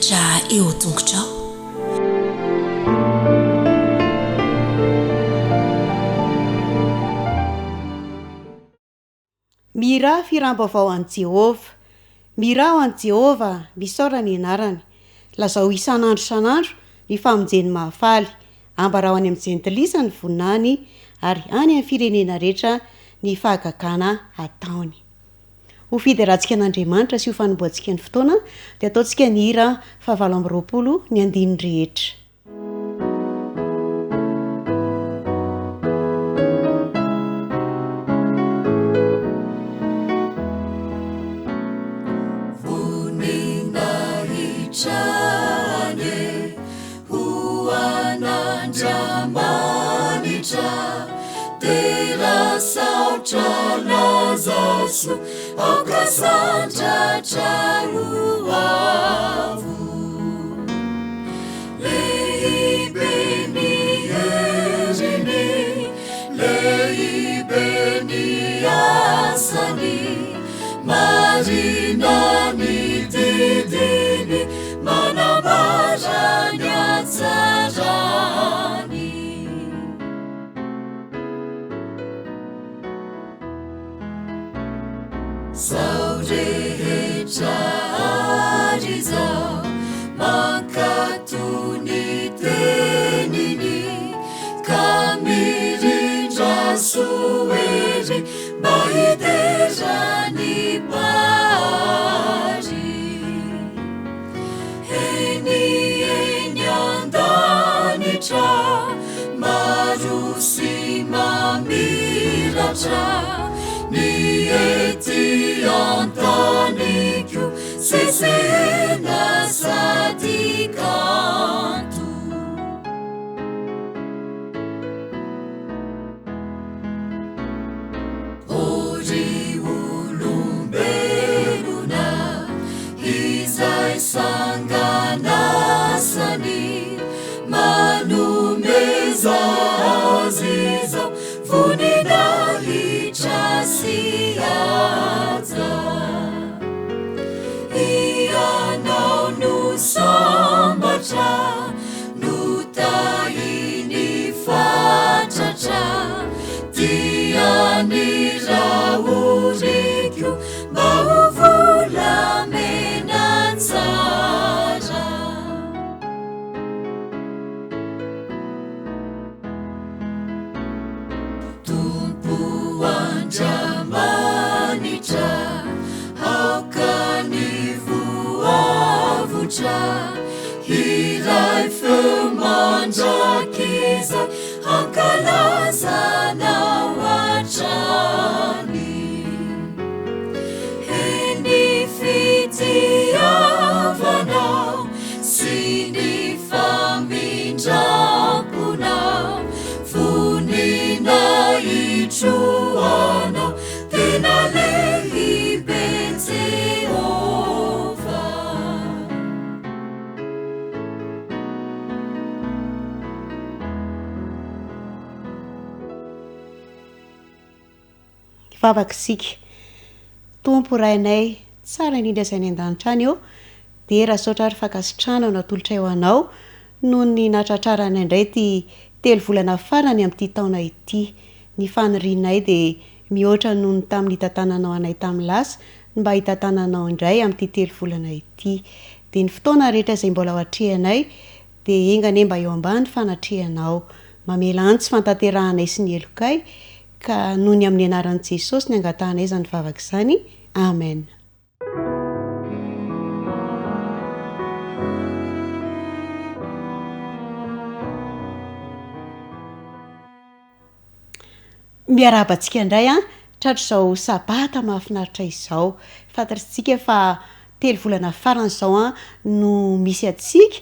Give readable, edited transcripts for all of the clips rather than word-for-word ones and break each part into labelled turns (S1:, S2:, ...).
S1: Voninahitra eo an-tongotrao.
S2: Mihirà fihiram-baovao an'i Jehovah. Mihirà ho an'i Jehovah, misaora ny anarany. Lazao isan'andro isan'andro ny famonjeny mahafaly. Ambarao any amin'ny jentilisa ny voninahiny, ary any amin'ny firenena rehetra ny fahagagana ataony. Ho fiderantsika an'Andriamanitra sy ho fanombohantsika ny fotoana, dia ataontsika ny hira fahavalo amby 20 ny andininy rehetra.
S3: Voninahitra anie ho an'Andriamanitra, dera saotra laza soa, aoka sandratra ho avo. Lehibe ny heriny, lehibe ny asany, marina ny didiny, manambara ny hatsarany. Zao rehetra ary izao mankatò ny teniny ka mirindra soa ery mba hidera ny Mpahary. Eny eny an-danitra, maro sy mamiratra, ny ety an-tany koa sesehena sady kanto. O ry olombelona, izay sanganasany, manomeza azy izao voninahitra sy haja. Ianao no sambatra. Notahiny fatratra dia ny rahoriko mba ho volamena tsara. Tompo Andriamanitra, aoka ny voavotra hiray feo mandrakizay hankalaza Anao hatrany. He ny fitiavanao sy ny famindram-ponao Voninahitro Anao, tena lehibe Jehovah.
S2: Hivavaka isika. Tompo Rainay tsara indrindra izay any an-danitra any ô, dera, saotra ary fankasitrahana no atolotray ho Anao noho ny nahatratraranay indray ity telo volana farany amin'ity taona ity. Ny fanirianay dia mihoatra noho ny tamin'ny nitantananao anay tamin'ny lasa ny mba hitantananao indray amin'ity telo volana ity. Dia ny fotoana rehetra izay mbola ho atrehanay dia enga anie mba eo ambany fanatrehanao. Mamela ny tsy fantanterahanay sy ny helokay ka noho ny amin'ny anaran'i Jesosy ny angatahanay izany vavaka izany. Amen. Miarahaba antsika indray an, tratr'izao sabata mahafinaritra izao. Fantatr'tsika fa telo volana farany izao an no misy antsika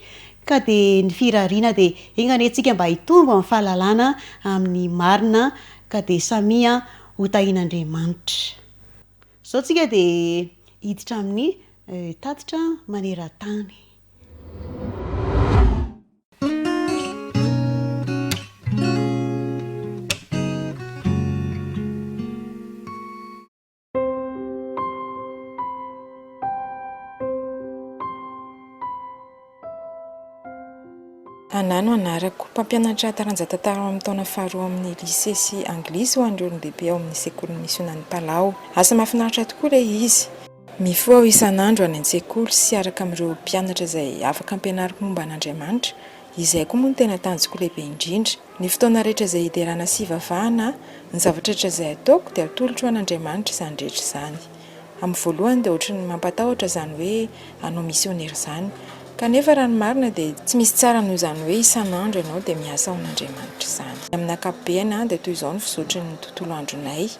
S2: ka dia ny firariana dia enga anie tsika mba hitombo amin'ny fahalalana amin'ny marina ka dia samia ho tahian'Andriamanitra. Izao tsika dia hiditra amin'ny tatitra maneran-tany.
S1: Anah no anarako. Mpampianatra taranja tantara ao amin'ny taona faharoa amin'ny Lycée sy Anglisy ho an'ireo olon-dehibe ao amin'ny sekolin'ny misionan'i Palau. Asa mahafinaritra tokoa ilay izy. Mifoha aho isan'andro any an-tsekoly sy hiaraka amin'ireo mpianatra izay afaka ampianariko momba an'Andriamanitra. Izay koa moa no tena tanjoko lehibe indrindra. Ny fotoana rehetra izay hiderana sy hivavahana, ny zavatra rehetra izay ataoko dia atolotro ho an'Andriamanitra izany rehetra izany. Amin'ny voalohany dia ohatry ny mampatahotra izany hoe hanao misionera izany. Kanefa raha ny marina dia tsy misy tsara noho izany hoe isan'andro ianao dia miasa ho an'Andriamanitra izany. Amin'ny ankapobeny dia toy izao ny fizotry ny tontolo andronay.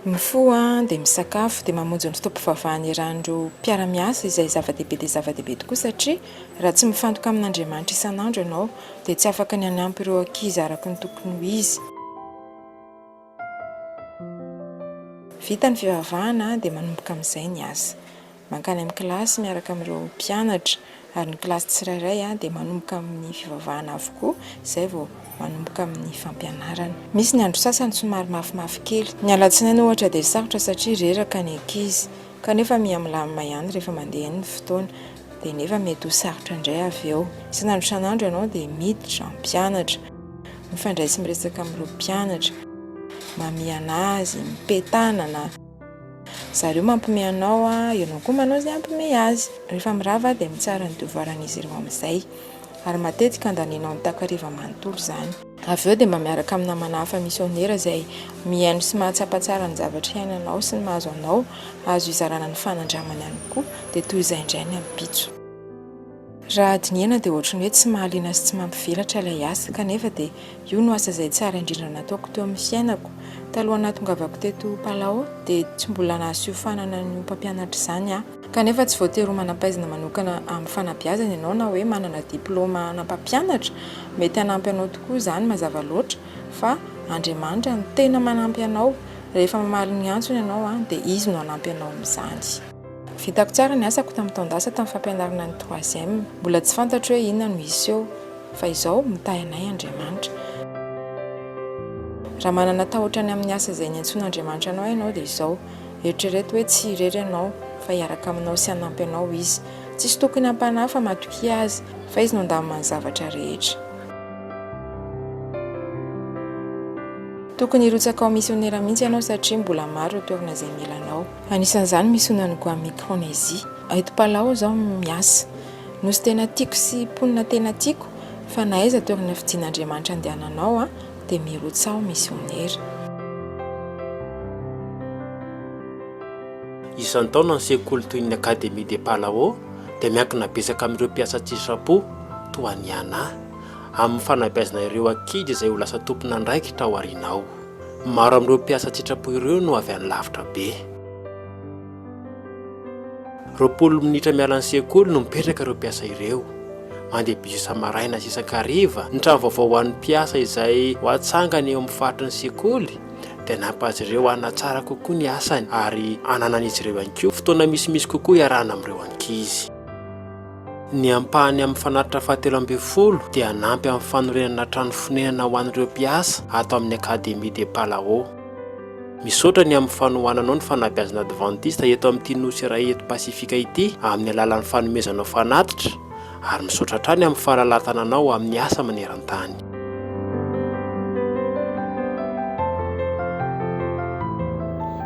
S1: Mifoha dia misakafo, dia mamonjy ny fotoam-pivavahana iarahan'ireo mpiara-miasa izay zava-dehibe dia zava-dehibe tokoa satria raha tsy mifantoka amin'Andriamanitra isan'andro ianao dia tsy afaka ny hanampy ireo ankizy araka ny tokony ho izy. Vita ny fivavahana dia manomboka amin'izay ny asa. Mankany amin'ny kilasy miaraka amin'ireo mpianatra ary ny kilasy tsirairay dia manomboka amin'ny fivavahana avokoa izay vao manomboka amin'ny fampianarana. Misy ny andro sasany somary mafimafy kely. Ny alatsinainy ohatra dia sarotra satria reraka ny ankizy kanefa miha milamina ihany rehefa mandeha ny fotoana dia nefa mety ho sarotra indray avy eo. Isan'andro isan'andro ianao dia miditra mpianatra, mifandray sy miresaka amin'ireo mpianatra, mamihana azy, mipetanana. Zareo mampime anao a, ianao koa manao izay hampime azy. Rehefa mirava dia mitsara ny devoir-n'izy ireo amin'izay. Ary matetika andanianao ny takariva manontolo izany. Avy eo dia mba miaraka amin'ny namana hafa misionera izay mihaino sy mahatsapa tsara ny zavatra iainanao sy ny mahazo anao, azo izarana ny fanandramana ihany koa, dia toy izay indray ny ampitso. Raha dinihana dia ohatry ny hoe tsy mahaliana sy tsy mampivelatra ilay asa, kanefa dia io no asa izay tsara indrindra nataoko teo amin'ny fiainako. Talohan'ny nahatongavako teto Palau dia tsy mbola nahazo fiofanana an'io mpampianatra izany aho. Kanefa tsy voatery ho manam-pahaizana manokana amin'ny fanabeazana ianao na hoe manana diplaoma ana mpampianatra. Mety hanampy anao tokoa izany mazava loatra fa Andriamanitra no tena manampy anao. Rehefa mamaly ny antsony ianao dia Izy no hanampy anao amin'izany. Vitako tsara ny asako tamin'ny taon-dasa tamin'ny fampianarana ny troisième. Mbola tsy fantatro hoe inona no hiseho, fa izao, mitahy anay Andriamanitra. Raha manana tahotra ny amin'ny asa izay niantsoan'Andriamanitra anao ianao dia izao, eritrereto hoe tsy irery ianao, fa hiaraka aminao sy hanampy anao Izy. Tsisy tokony hampanahy fa matokia Azy, fa Izy no handamina ny zavatra rehetra. Tokony hirotsaka ho misionera mihitsy ianao satria mbola maro ireo toerana izay mila anao. Anisan'izany misionan'i Guam Micronésie. Eto Palau aho izao miasa. Nosy tena tiako sy mponina tena tiako, fa na aiza toerana fidin'Andriamanitra andehananao dia mirotsaha ho misionera.
S4: Isan-taona ny sekoly toy ny Académie de Palau dia miankina betsaka amin'ireo mpiasa an-tsitrapo toa an'i Ana, amin'ny fanabeazana ireo ankizy izay ho lasa tompon'andraikitra ao aoriana ao. Maro amin'ireo mpiasa an-tsitrapo ireo no avy any lavitra be. 20 minitra miala ny sekoly no mipetraka ireo mpiasa ireo. Mandeha bus isa-maraina sy isan-kariva. Ny trano vaovao ho an'ny mpiasa izay ho atsangana eo amin'ny faritry ny sekoly dia hanampy azy ireo hanatsara kokoa ny asany ary hananan'izy ireo ihany koa fotoana misimisy kokoa hiarahana amin'ireo ankizy. Ny ampahany amin'ny fanatitra fahatelo ambin'ny folo dia hanampy amin'ny fanorenana trano fonenana ho an'ireo mpiasa ato amin'ny Académie de Palau. Misaotra ny amin'ny fanohananao ny fanabeazana advantista eto amin'ity nosy iray eto Pasifika ity amin'ny alalan'ny fanomezanao fanatitra ary misaotra hatrany amin'ny fahalalahan-tananao amin'ny asa maneran-tany.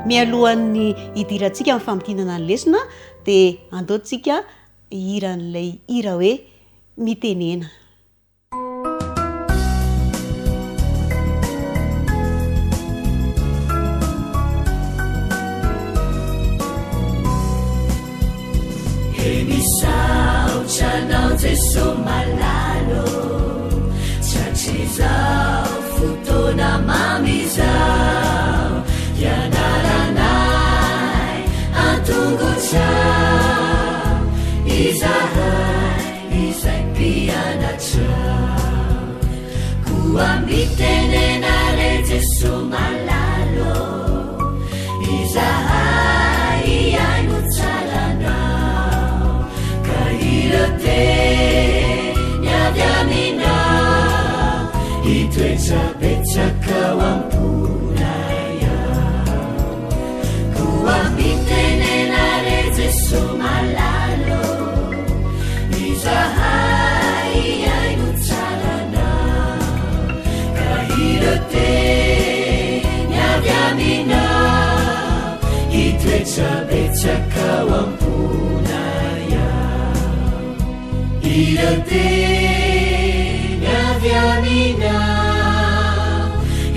S2: Mialohan'ny hidirantsika amin'ny famintinana ny lesona dia andao tsika hihira an'ilay hira hoe Mitenena.
S3: He misaotra anao Jeso malala ô, Tratry izao fotoana mamy izao, Hianaranay an-tongotrao, Izahay izay mpianatrao. Koa mitenena re Jeso malala ô, Izahay hihaino tsara Anao, Ka ireo teny avy Aminao hitoetra betsaka ao am-ponay ao. Koa mitenena re Jeso malala ô, Izahay hihaino tsara. aminao hitoetra betsaka ao am-ponay ao. Ireo teny avy aminao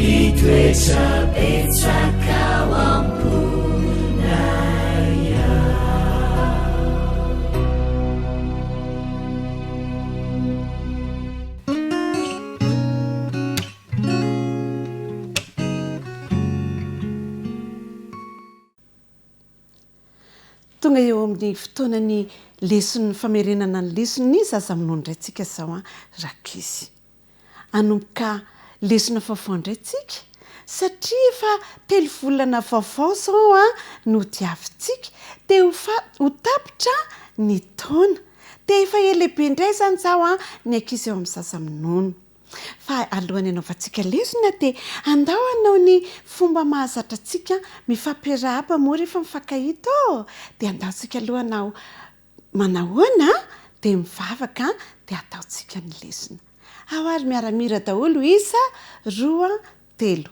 S3: hitoetra betsaka ao am-ponay ao.
S2: Tonga eo amin'ny fotoanan'ny leson'ny famerenana ny leson'ny zaza minono indray tsika izao an, rankizy. Hanomboka lesona vaovao indray tsika satria efa telovolana vaovao izao an no diavintsika dia ho fa ho tapitra ny taona. Dia efa ela be indray izany izao an ny ankizy eo amin'ny zaza minono. Fa alohan'ny hanaovantsika lesona dia andao hanao ny fomba mahazatra antsika mifampiarahaba moa rehefa mifankahita ô! Dia andao tsika aloha hanao manahoana dia mivavaka dia ataontsika ny lesona. Ao ary miara-mihira daholo isa, roa, telo.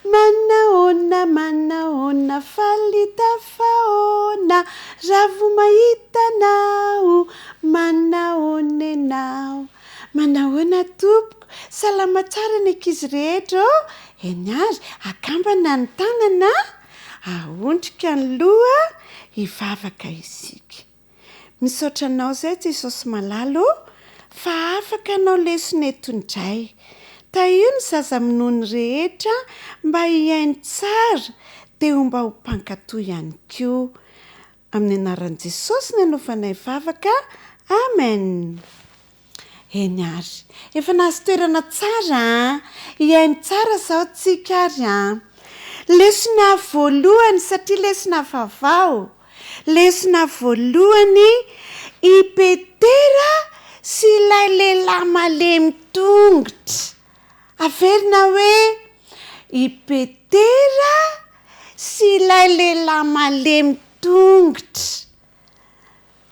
S2: Manahoana manahoana faly tafahoana raha vao mahita anao manahoana ianao Manahoana tompoko salama tsara ny ankizy rehetra ô Eny ary akambana ny tanana ahondrika ny loha hivavaka isika Misaotra anao zay Jesosy malala ô fa afaka hanao lesona eto indray. Tahio ny zaza minono rehetra mba hihaino tsara dia ho mba ho mpankato ihany koa. Amin'ny anaran'i Jesosy no anaovanay vavaka. Amen. Eny ary. Efa nahazo toerana tsara an! Hihaino tsara izao tsika ary an! Lesona voalohany satria lesona vaovao. Lesona voalohany, I Petera sy ilay lehilahy malemy tongotra. Averina hoe, I Petera sy ilay lehilahy malemy tongotra.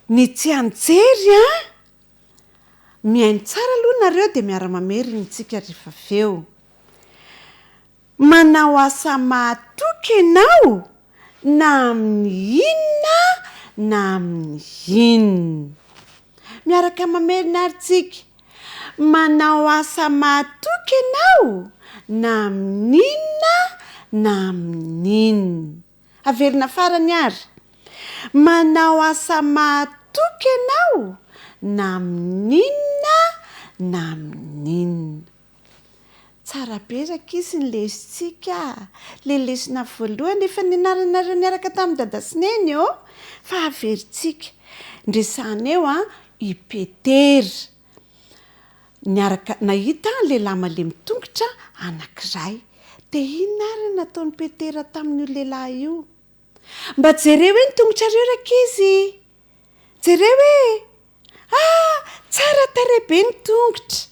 S2: Ny tsianjery an! Mihaino tsara aloha nareo dia miara-mamerina isika rehefa avy eo. Manao asa mahatoky ianao na amin'ny inona na amin'ny inona. Miaraka mamerina ary tsika. Manao asa mahatoky ianao na amin'ny inona na amin'ny inona. Averina farany ary. Manao asa mahatoky ianao na amin'ny inona na amin'ny inona. Tsara be rankizy ny lesontsika a! Le lesona voalohany efa nianaranareo niaraka tamin'i dada sy neny ô! Fa averintsika. Ny resahana eo an, i Petera. Niaraka, nahita lehilahy malemy tongotra anankiray. Dia inona ary no nataon'i Petera tamin'io lehilahy io? Mba jereo hoe ny tongotrareo rankizy! Jereo e! Ah! Tsara tarehy be ny tongotra.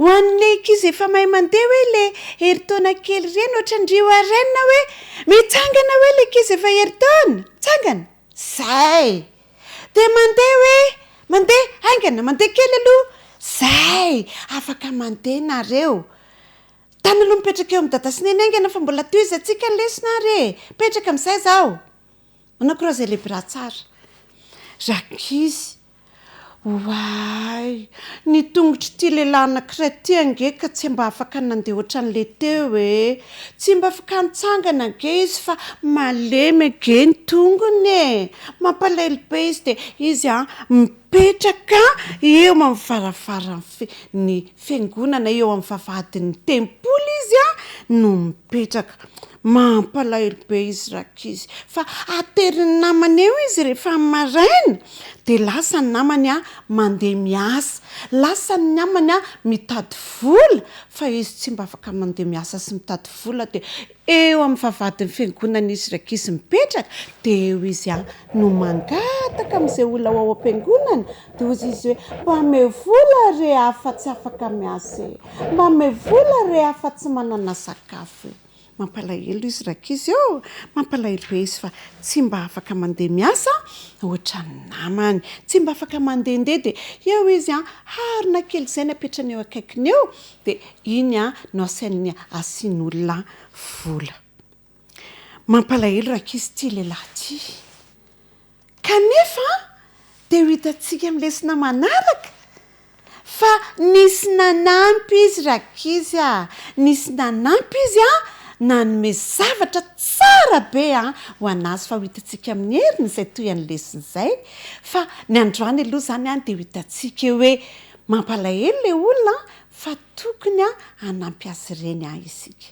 S2: Ho an'ilay ankizy efa mahay mandeha hoe ilay herintaona kely ireny, ohatran-dry Warren hoe, mitsangana hoe ilay ankizy efa herintaona, mitsangana. Izay! Dia mandeha hoe, mandeha haingana, mandeha kely aloha. Izay! Afaka mandeha nareo. Tany aloha mipetraka eo amin'i Dada sy Neny haingana fa mbola tohizantsika ny lesona ary e! Mipetraka amin'izay izaho. Manao croiser les bras tsara. Rankizy, Oay! Ny tongotr'ity lehilahy anankiray ity ange ka tsy mba afaka nandeha ohatran'ilay teo e! Tsy mba afaka nitsangana ange izy fa malemy ange ny tongony e! Mampalahelo be izy dia izy an, mipetraka eo amin'ny varavaran'ny fi- ny fiangonana, eo amin'ny vavahadin'ny tempoly izy an no mipetraka. Mampalahelo be izy rankizy fa aterin'ny namany eo izy rehefa amin'ny maraina dia lasa ny namany mandeha miasa, lasa ny namany mitady vola fa izy tsy mba afaka mandeha miasa sy mitady vola dia eo amin'ny vavahadin'ny fiangonana izy rankizy mipetraka dia eo izy no mangataka amin'izay olona ao am-piangonana dia hozy izy hoe mba omeo vola re aho fa tsy afaka miasa e, mba omeo vola re aho fa tsy manana sakafo e. Mampalahelo izy rankizy ô! Mampalahelo be izy fa tsy mba afaka mandeha miasa ohatran'ny namany. Tsy mba afaka mandehandeha dia eo izy an, harona kely izay no apetrany eo akaikiny eo dia iny an no asainy asian'olona vola.
S5: Mampalahelo rankizy ity lehilahy ity. Kanefa dia ho hitantsika amin'ny lesona manaraka fa nisy nanampy izy rankizy a! Nisy nanampy izy a! Nanome zavatra tsara be a! Ho an'azy fa ho hitantsika amin'ny heriny izay toy an'ny lesona izay fa ny androany aloha izany a dia ho hitantsika eo hoe mampalahelo ilay olona fa tokony hanampy azy ireny isika.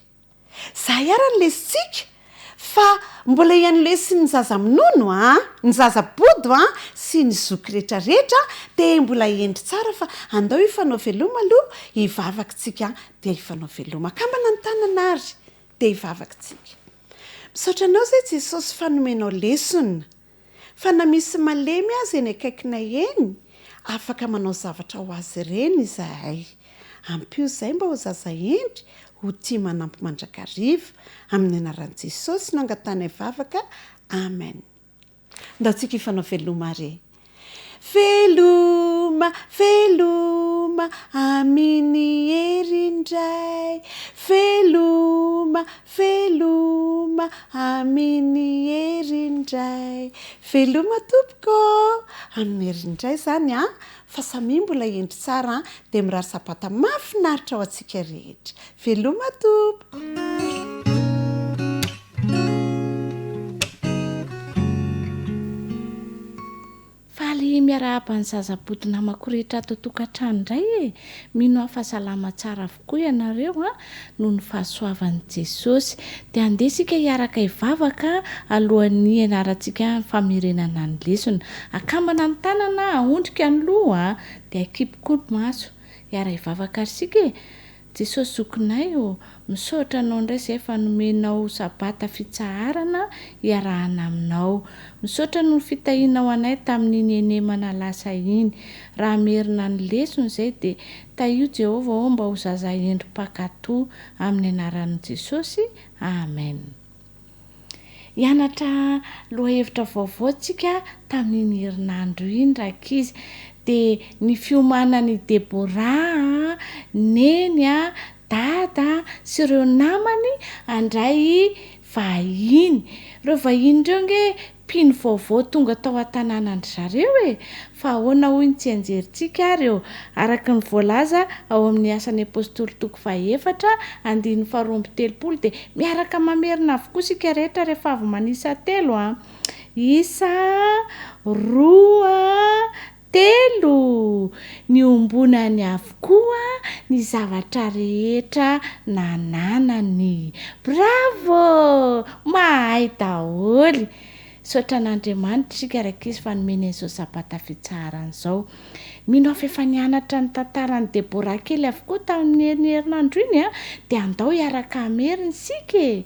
S5: Zahay ara ny lesintsika fa mbola iany lesin'ny zaza minono a, ny zaza bodo a, sy ny zoky rehetra rehetra dia mbola hendry tsara fa andao hifanao veloma aloha hivavaka tsika dia hifanao veloma akambana ny tanana ary dia hivavaka tsika. Misaotra anao zay Jesosy fa nomenao lesona. Fa na misy malemy aza eny akaikinay eny, afaka manao zavatra ho azy ireny izahay. Ampio izahay mba ho zaza hendry, ho tia manampy mandrakariva. Amin'ny anaran'i Jesosy no angatahanay vavaka. Amen. Ndao tsika hifanao veloma ary e. Veloma, veloma, aminy hery indray. Veloma, veloma, aminy hery indray. Veloma tompoko ô! Aminy hery indray izany an! Fa samia mbola hendry tsara an! Dia mirary sabata mahafinaritra ho antsika rehetra. Veloma tompoko!
S6: Faly miarahaba ny zaza body namako rehetra ato an-tokantrano indray e! Mino aho fa salama tsara avokoa ianareo an, noho ny fahasoavan'i Jesosy. Dia andeha isika hiaraka hivavaka alohan'ny hianarantsika ny famerenana ny lesona. Akambana ny tanana, ahondrika ny loha, dia akipy koa ny maso. Hiara-hivavaka ary isika e! Jesosy zokinay ô, misaotra anao indray izay fa nomenao sabata fitsaharana hiarahana aminao. Misaotra noho ny fitahianao anay tamin'iny henemana lasa iny. Raha hamerina ny lesona izay dia tahio Jehovah ô mba ho zaza hendry mpankatò amin'ny anaran'i Jesosy. Amen. Hianatra lohahevitra vaovao tsika tamin'iny herinandro iny rankizy. Dia ny fiomanan'i Deborah, Neny, Dada sy ireo namany handray vahiny. Ireo vahiny ireo ange mpino vaovao tonga tao an-tanànan-dry zareo e! Fa ahoana hoy ny tsianjerintsika ary eo? Araka ny voalaza ao amin'ny Asan'ny Apostoly toko fahaefatra, andininy faharoa 32 dia miaraka mamerina avokoa isika rehetra rehefa avy manisa telo an! Isa, roa, telo! Niombonany avokoa ny zavatra rehetra nananany. Bravo! Mahay daholo! Misaotra an'Andriamanitra isika rankizy fa nomeny an'izao sabata fitsaharana izao. Mino aho fa efa nianatra ny tantaran'i Deborah kely avokoa tamin'iny herinandro iny an, dia andao hiaraka hamerina isika e!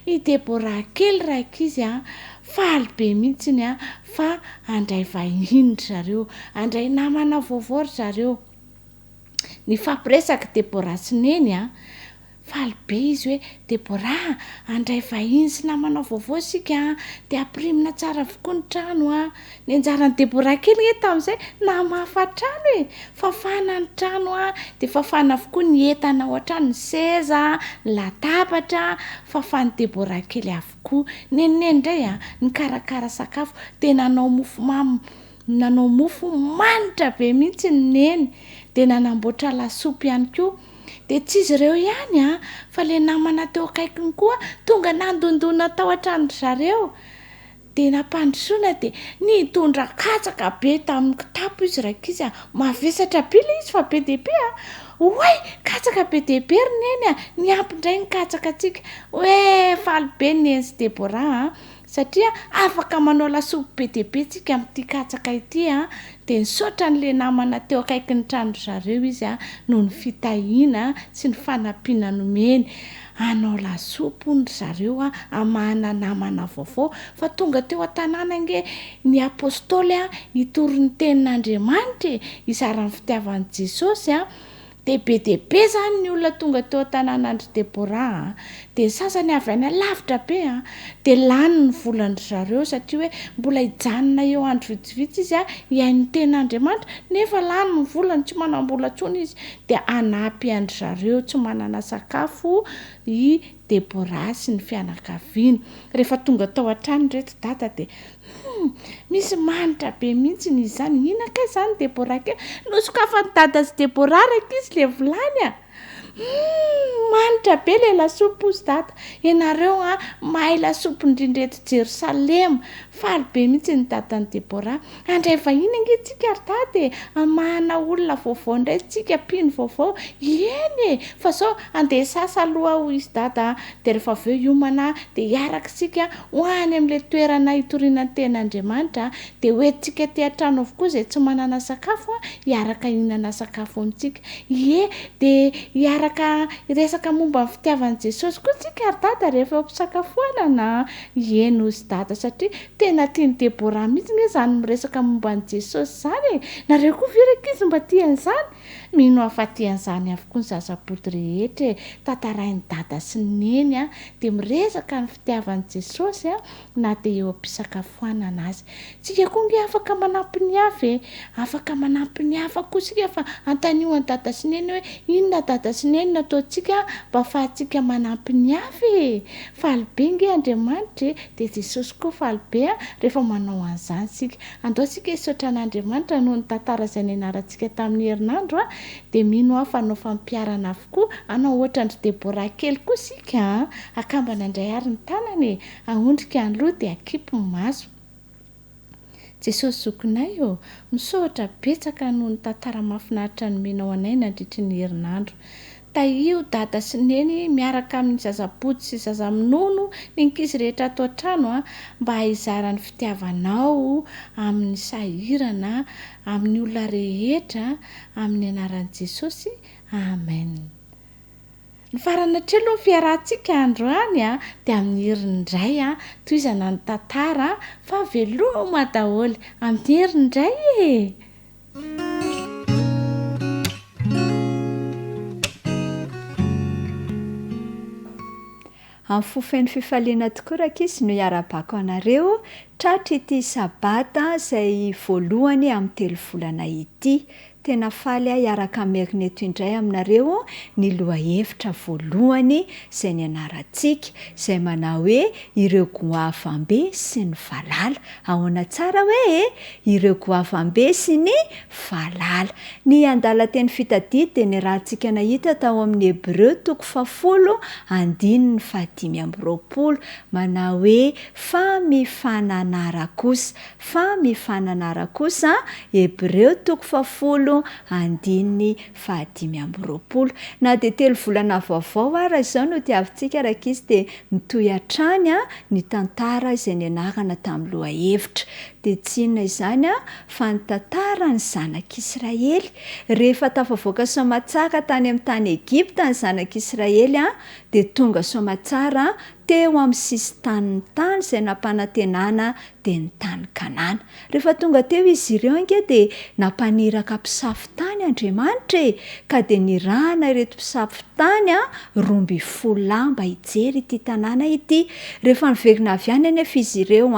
S6: I Deborah kely rankizy an, faly be mihitsiny an, fa handray vahiny ry zareo, handray namana vaovao ry zareo. Nifampiresaka Deborah sy Neny an, Faly be izy hoe, Deborah a! Handray vahiny sy namana vaovao isika an! Dia ampirimina tsara avokoa ny trano an! Ny anjaran'i Deborah kely ange tamin'izay, namafa trano e! Fafana ny trano an! Dia fafana avokoa ny entana ao an-trano, ny seza, ny latabatra, fafan'i Deborah kely avokoa. Nen'i Neny indray an, nikarakara sakafo, dia nanao mofomamy, nanao mofo manitra be mihitsy ny Neny, dia nanamboatra lasopy ihany koa. Dia tsy izy ireo ihany an, fa ilay namana teo akaikiny koa tonga nandondona tao an-tranon-dry zareo. Dia nampandrosoana dia nitondra katsaka be tamin'ny kitapo izy rankizy a! Mavesatra be ilay izy fa be dia be a! Oay! Katsaka be dia be ry Neny a! Niampy indray ny katsakantsika. Oe! Faly be Neny sy Deborah a! Satria afaka manao lasopy be dia be tsika amin'ity katsaka ity an, dia nisaotra an'ilay namana teo akaikin'ny tranon-dry zareo izy an, noho ny fitahiana sy ny fanampiana nomeny. Hanao lasopy hono ry zareo an, hamahana namana vaovao, fa tonga teo an-tanàna ange ny apostoly an, hitory ny tenin'Andriamanitra e, hizara ny fitiavan'i Jesosy an, dia be dia be izany ny olona tonga teo an-tanànan-dry Deborah an. Dia ny sasany avy any alavitra be an, dia lany ny volan-dry zareo satria hoe mbola hijanona eo andro vitsivitsy izy an, hihaino ny tenin'Andriamanitra, nefa lany ny volany, tsy manam-bola intsony izy. Dia hanampy an-dry zareo tsy manana sakafo i Deborah sy ny fianakaviany. Rehefa tonga tao an-trano ireto dada dia Hum! Misy manitra be mihitsy izy izany. Inona kay izany Deborah kely? Nosokafan'i dada sy Deborah rankizy ilay vilany a! Humm! Manitra be ilay lasopy hozy dada. Ianareo an, mahay lasopy indrindra eto Jerosalema. Faly be mihitsy ny dadan'i Deborah. Handray vahiny ange tsika ry dada e! Hamahana olona vaovao indray tsika, mpino vaovao. Eny e! Fa zao, handeha hisasa aloha aho hoy izy dada a! Dia rehefa avy eo hiomana dia hiaraka isika ho any amin'ilay toerana hitoriana ny tenin'Andriamanitra. Dia hoentintsika aty an-trano avokoa izay tsy manana sakafo hiaraka hihinana sakafo amintsika. Ie, dia hiaraka hiresaka momba ny fitiavan'i Jesosy koa tsika ry dada rehefa eo am-pisakafoanana an! Eny hozy dada satria tena tian'i Deborah mihitsy nge izany miresaka momba an'i Jesosy izany e! Nareo koa ve ry ankizy mba tia an'izany? Mino aho fa tia an'izany avokoa ny zaza-body rehetra e! Tantarain'i dada sy neny an, dia miresaka ny fitiavan'i Jesosy an, na dia eo am-pisakafoanana aza. Tsika koa nge afaka manampy ny hafa e! Afaka manampy ny hafa koa isika fa antanio an'i dada sy neny hoe inona dada sy neny no ataontsika mba afahantsika manampy ny hafa e! Faly be nge Andriamanitra e! Dia Jesosy koa faly be an rehefa manao an'izany isika. Andao isika hisaotra an'Andriamanitra noho ny tantara izay nianarantsika tamin'ny herinandro an! Dia mino aho fa hanao fampiharana avokoa, hanao ohatran-dry Deborah kely koa isika an! Akambana indray ary ny tanana e! Ahondrika ny loha dia akipy ny maso. Jesosy zokinay ô, misaotra betsaka noho ny tantara mahafinaritra nomenao anay nandritry ny herinandro. Tahio dada sy neny miaraka amin'ny zazabodo sy zaza minono ny ankizy rehetra ato an-trano a, mba hizara ny fitiavanao amin'ny sahirana, amin'ny olona rehetra, amin'ny anaran'i Jesosy, Amen. Nifarana hatreo aloha ny fiarahantsika androany a, dia amin'ny heriny indray a, tohizana ny tantara fa veloma daholo, amin'ny heriny indray e!
S7: Amin'ny fo feno fifaliana tokoa rankizy no iarahabako anareo tratry ity sabata izay voalohany amin'ny telovolana ity. Tena faly aho hiaraka hamerina eto indray aminareo ny lohahevitra voalohany izay nianarantsika, izay manao hoe Ireo goavambe sy ny valala. Ahoana tsara hoe e? Ireo goavambe sy ny valala. Ny andalan-teny fitadidy dia niarahantsika nahita tao amin'ny Hebreo toko fahafolo andininy fahadimy amby roapolo, manao hoe fa mifananara kosa. Fa mifananara kosa, Hebreo toko fahafolo andininy fahadimy amby roapolo. Na dia telo volana vaovao ara izao no tiavintsika rankizy dia mitohy hatrany ny tantara izay nianarana tamin'ny lohahevitra. Dia tsy inona izany fa ny tantaran'ny zanak'Israely. Rehefa tafavoaka soamatsara tany amin'ny tany Egypta ny zanak'Israely dia tonga soamatsara teo amin'ny sisin-tanin'ny tany izay nampanantenana dia ny tany Kanana. Rehefa tonga teo izy ireo ange dia nampaniraka mpisafo tany Andriamanitra e! Ka dia nirahana ireto mpisafo tany 12 lahy mba hijery ity tanàna ity. Rehefa niverina avy any anefa izy ireo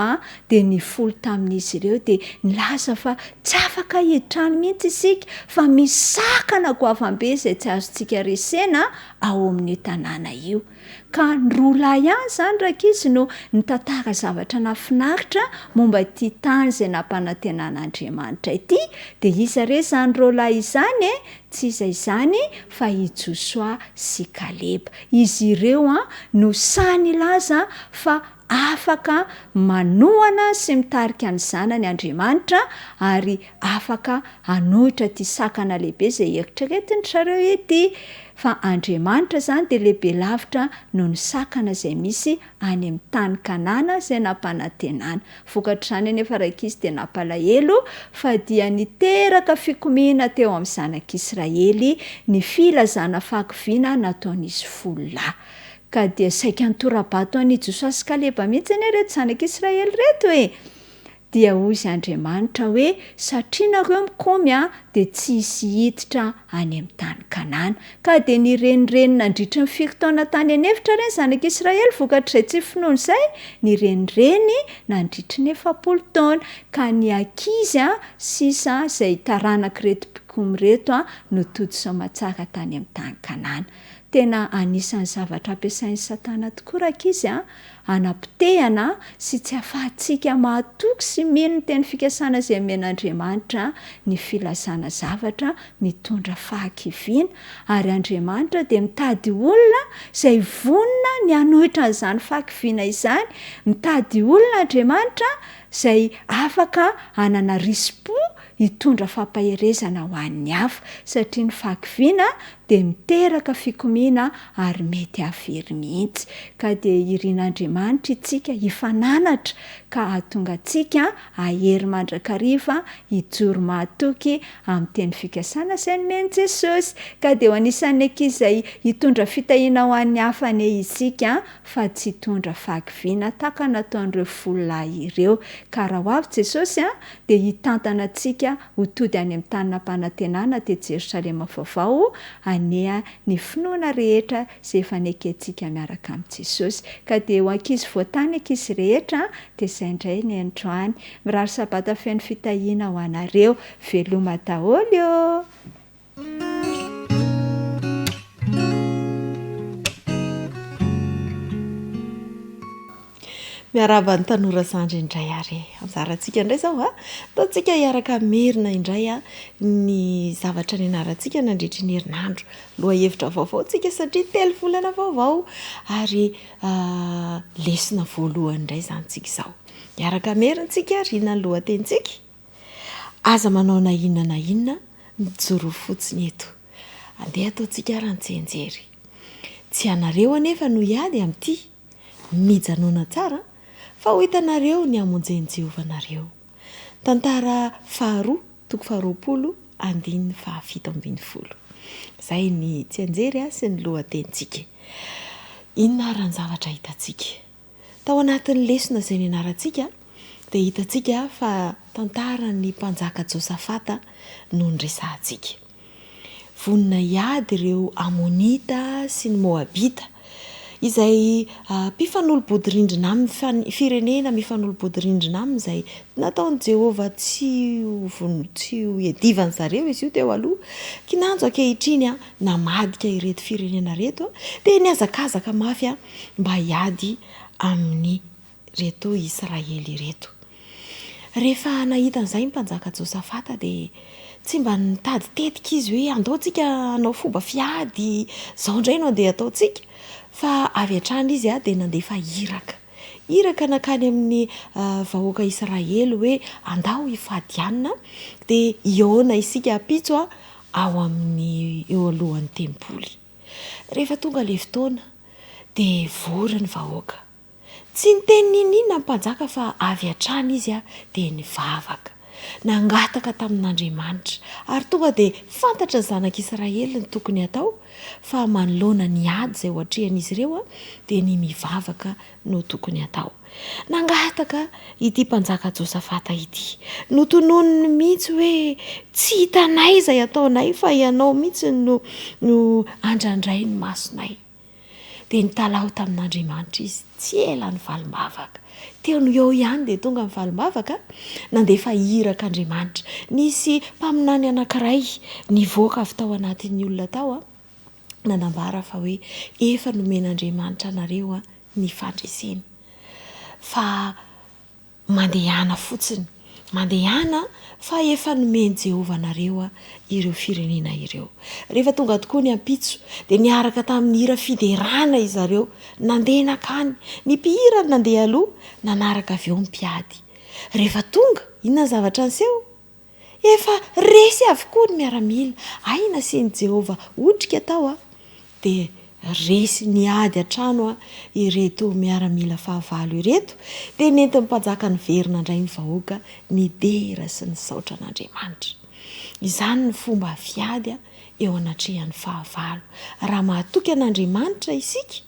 S7: dia ny folo tamin'izy ireo dia nilaza fa tsy afaka hiditra any mihitsy isika fa misy sakana goavam-be izay tsy azontsika resena ao amin'io tanàna io. Ka ny roa lahy ihany izany rankizy no nitantara zavatra nahafinaritra momba ity tany izay nampanantenan'Andriamanitra ity, dia iza re izany roa lahy izany e? Tsy iza izany fa i Josoa sy Kaleba. Izy ireo no sahy nilaza fa afaka manohana sy mitarika ny zanany Andriamanitra ary afaka hanohitra ity sakana lehibe izay eritreretin-dry zareo ity. Fa Andriamanitra izany dia lehibe lavitra noho ny sakana izay misy any amin'ny tany Kanana izay nampanantenana. Vokatr'izany anefa rankizy dia nampalahelo fa dia niteraka fikomiana teo amin'ny zanak'Israely ny filazana fahakiviana nataon'izy folo lahy. Ka dia saika nitora-bato an'i Josoa sy Kaleba mihitsy anie ireto zanak'Israely ireto e! Dia hozy Andriamanitra hoe, Satria nareo mikomy dia tsy hisy hiditra any amin'ny tany Kanana. Ka dia nirenireny nandritry ny firy taona tany an'efitra re ny zanak'Israely vokatr'izay tsy finoana izay? Nirenireny nandritry ny 40 taona. Ka ny ankizy sisa izay taranak'ireto mpikomy ireto no tody soamatsara tany amin'ny tany Kanana. Tena anisan'ny zavatra ampiasain'i Satana tokoa rankizy a! hanapotehana sy tsy ahafahantsika mahatoky sy mino ny teny fikasana izay omen'Andriamanitra ny filazana zavatra mitondra fahakiviana, ary Andriamanitra dia mitady olona izay vonona ny hanohitra an'izany fahakiviana izany, mitady olona Andriamanitra izay afaka hanana risi-po hitondra fampaherezana ho an'ny hafa, satria ny fahakiviana dia miteraka fikomiana ary mety hahavery mihitsy. Ka dia irin'Andriamanitra itsika hifananatra ka hahatonga antsika hahery mandrakariva hijoro mahatoky amin'ny teny fikasana izay nomen'i Jesosy. Ka dia ho anisan'ny ankizy izay hitondra fitahiana ho an'ny hafa anie isika fa tsy hitondra fahakiviana tahaka nataon'ireo folo lahy ireo. Ka raha ho avy Jesosy dia hitantana antsika ho tody any amin'ny tany nampanantenana dia Jerosalema vaovao anie ny finoana rehetra izay efa nekentsika miaraka amin'i Jesosy. Ka dia ho ankizy voatany ankizy rehetra dia izay indray ny androany. Mirary sabata feno fitahiana ho anareo. Veloma daholo ô!
S5: Miarahaba ny tanora zandry indray ary e. Anjarantsika indray izao a. Ataontsika hiaraka hamerina indray a ny zavatra nianarantsika nandritry ny herinandro. Lohahevitra vaovao tsika satria telo volana vaovao ary lesona voalohany indray izany tsika izao. Hiaraka hamerina tsika ary inona ny lohatenintsika? Aza manao na inona na inona, mijoroa fotsiny eto. Andeha ataontsika ary ny tsianjery. Tsy ianareo anefa no hiady amin'ity. Mijanòna tsara, fa ho hitanareo ny hamonjen'i Jehovah anareo. Tantara faharoa, toko faharoapolo, andininy fahafito ambinifolo. Izay ny tsianjery sy ny lohatenintsika. Inona ary ny zavatra hitantsika? Tao anatin'ny lesona izay nianarantsika dia hitantsika fa tantaran'ny mpanjaka Josafata no niresahantsika. Vonona hiady ireo Amonita sy ny Moabita, izay mpifanolo-bodirindrina aminy, firenena mifanolo-bodirindrina aminy izay nataon'i Jehovah tsy ho vono, tsy ho iadivan-dry zareo izy io teo aloha. Kinanjo ankehitriny namadika ireto firenena ireto dia nihazakazaka mafy mba hiady amin'ireto Israely ireto. Rehefa nahita an'izay ny mpanjaka Josafata dia tsy mba nitady tetika izy hoe andao tsika hanao fomba fiady, izao indray no andeha hataontsika, fa avy hatrany izy dia nandefa iraka. Iraka nankany amin'ny vahoaka Israely hoe andao hifady hanina dia hihaona isika ampitso ao amin'ny eo alohan'ny tempoly. Rehefa tonga ilay fotoana dia vory ny vahoaka. Tsy niteny n'inon'inona ny mpanjaka fa avy hatrany izy dia nivavaka. Nangataka tamin'Andriamanitra. Ary tonga dia fantatry ny zanak'Israely ny tokony hatao fa manoloana ny ady izay ho atrehan'izy ireo dia ny mivavaka no tokony hatao. Nangataka ity mpanjaka Josafata ity. Notononiny mihitsy hoe, Tsy hitanay izay ataonay fa ianao mihitsy no no andrandray ny masonay. Dia nitalaho tamin'Andriamanitra izy. Tsy ela ny valim-bavaka. Teo no eo ihany dia tonga ny valim-bavaka, nandefa iraka Andriamanitra. Nisy mpaminany anankiray nivoaka avy tao anatin'ny olona tao, nanambara fa hoe efa nomen'Andriamanitra anareo ny fandresena fa mandehana fotsiny, mandehana fa efa nomen'i Jehovah anareo ireo firenena ireo. Rehefa tonga tokoa ny ampitso dia niaraka tamin'ny hira fiderana izareo nandeha nankany, ny mpihira no nandeha aloha, nanaraka avy eo ny mpiady. Rehefa tonga, inona ny zavatra niseho? Efa resy avokoa ny miaramila. Hay nasian'i Jehovah otrika tao a! Dia resy niady an-trano ireto miaramila fahavalo ireto, dia nentin'ny mpanjaka niverina indray ny vahoaka nidera sy nisaotra an'Andriamanitra. Izany ny fomba fiady eo anatrehan'ny fahavalo. Raha mahatoky an'Andriamanitra isika,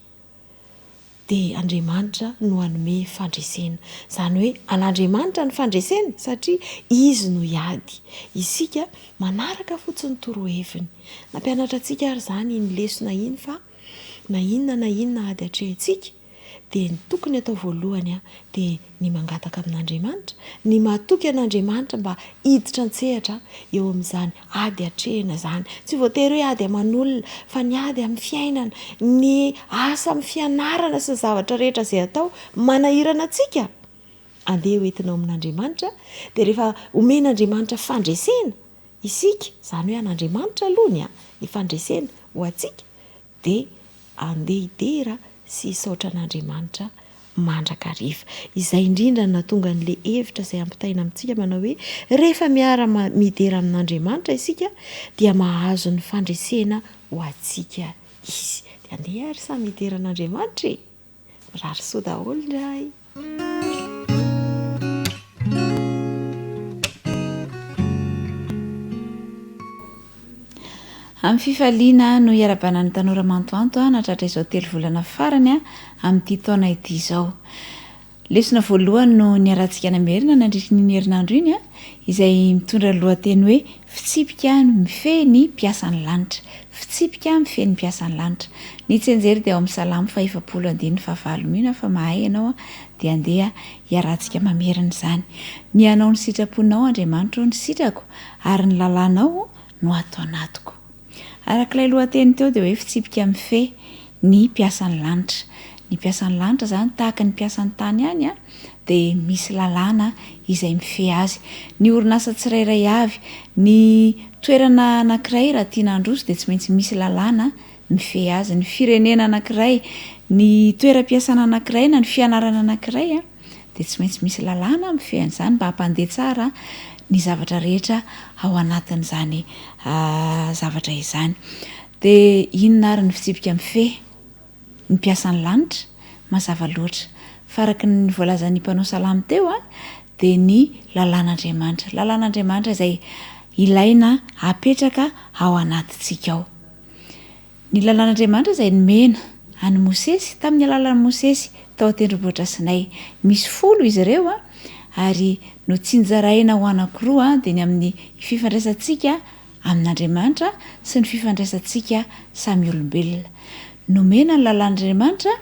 S8: Dia Andriamanitra no hanome fandresena. Izany hoe an'Andriamanitra ny fandresena satria Izy no hiady. Isika manaraka fotsiny toroheviny. Nampianatra antsika ary izany iny lesona iny fa na inona na inona ady atrehintsika dia ny tokony atao voalohany dia ny mangataka amin'Andriamanitra, ny matoky an'Andriamanitra mba hiditra an-tsehatra eo amin'izany ady atrehina izany. Tsy voatery hoe ady aman'olona fa ny ady amin'ny fiainana, ny asa amin'ny fianarana sy ny zavatra rehetra izay atao manahirana antsika. Andeha ho entina ao amin'Andriamanitra dia rehefa omen'Andriamanitra fandresena isika, izany hoe an'Andriamanitra aloha ny ny fandresena ho antsika dia andeha hidera sy hisaotra an'Andriamanitra mandrakariva. Izay indrindra no nahatonga an'ilay hevitra izay ampitaina amintsika manao hoe rehefa miara midera amin'Andriamanitra isika dia mahazo ny fandresena ho antsika Izy. Dia andeha ary samy hidera an'Andriamanitra e! Mirary soa daholo indray.
S9: Amin'ny fifaliana no iarahabana ny tanora mantoanto nahatratra izao telovolana farany amin'ity taona ity izao. Lesona voalohany no niarahantsika namerina nandritra iny herinandro iny, izay mitondra ny lohateny hoe Fitsipika mifehy ny mpiasan'ny lanitra. Fitsipika mifehy ny mpiasan'ny lanitra. Ny tsianjery dia ao amin'ny Salamo fahefapolo andininy fahavalo. Mino aho fa mahay ianao dia andeha hiarahantsika mamerina izany. Ny hanao ny sitraponao, Andriamanitro, ny sitrako, ary ny lalànao no ato anatiko. Araka ilay lohateny teo dia hoe fitsipika mifehy ny mpiasan'ny lanitra. Ny mpiasan'ny lanitra izany tahaka ny mpiasan'ny tany ihany dia misy lalàna izay mifehy azy. Ny orinasa tsirairay avy, ny toerana anankiray raha tiana handroso dia tsy maintsy misy lalàna mifehy azy. Ny firenena anankiray, ny toeram-piasana anankiray na ny fianarana anankiray dia tsy maintsy misy lalàna mifehy an'izany mba hampandeha tsara ny zavatra rehetra ao anatin'izany zavatra izany. Dia inona ary ny fitsipika mifehy ny mpiasan'ny lanitra? Mazava loatra fa araka ny voalazan'ny mpanao salamo teo dia ny lalàn'Andriamanitra. Lalàn'Andriamanitra izay ilaina apetraka ao anatintsika ao. Ny lalàn'Andriamanitra izay nomena an'i Mosesy tamin'ny alalan'i Mosesy tao an-tendrombohitra Sinay. Misy folo izy ireo ary notsinjaraina ho anankiroa, dia ny amin'ny fifandraisantsika amin'Andriamanitra sy ny fifandraisantsika samy olombelona. Nomena ny lalàn'Andriamanitra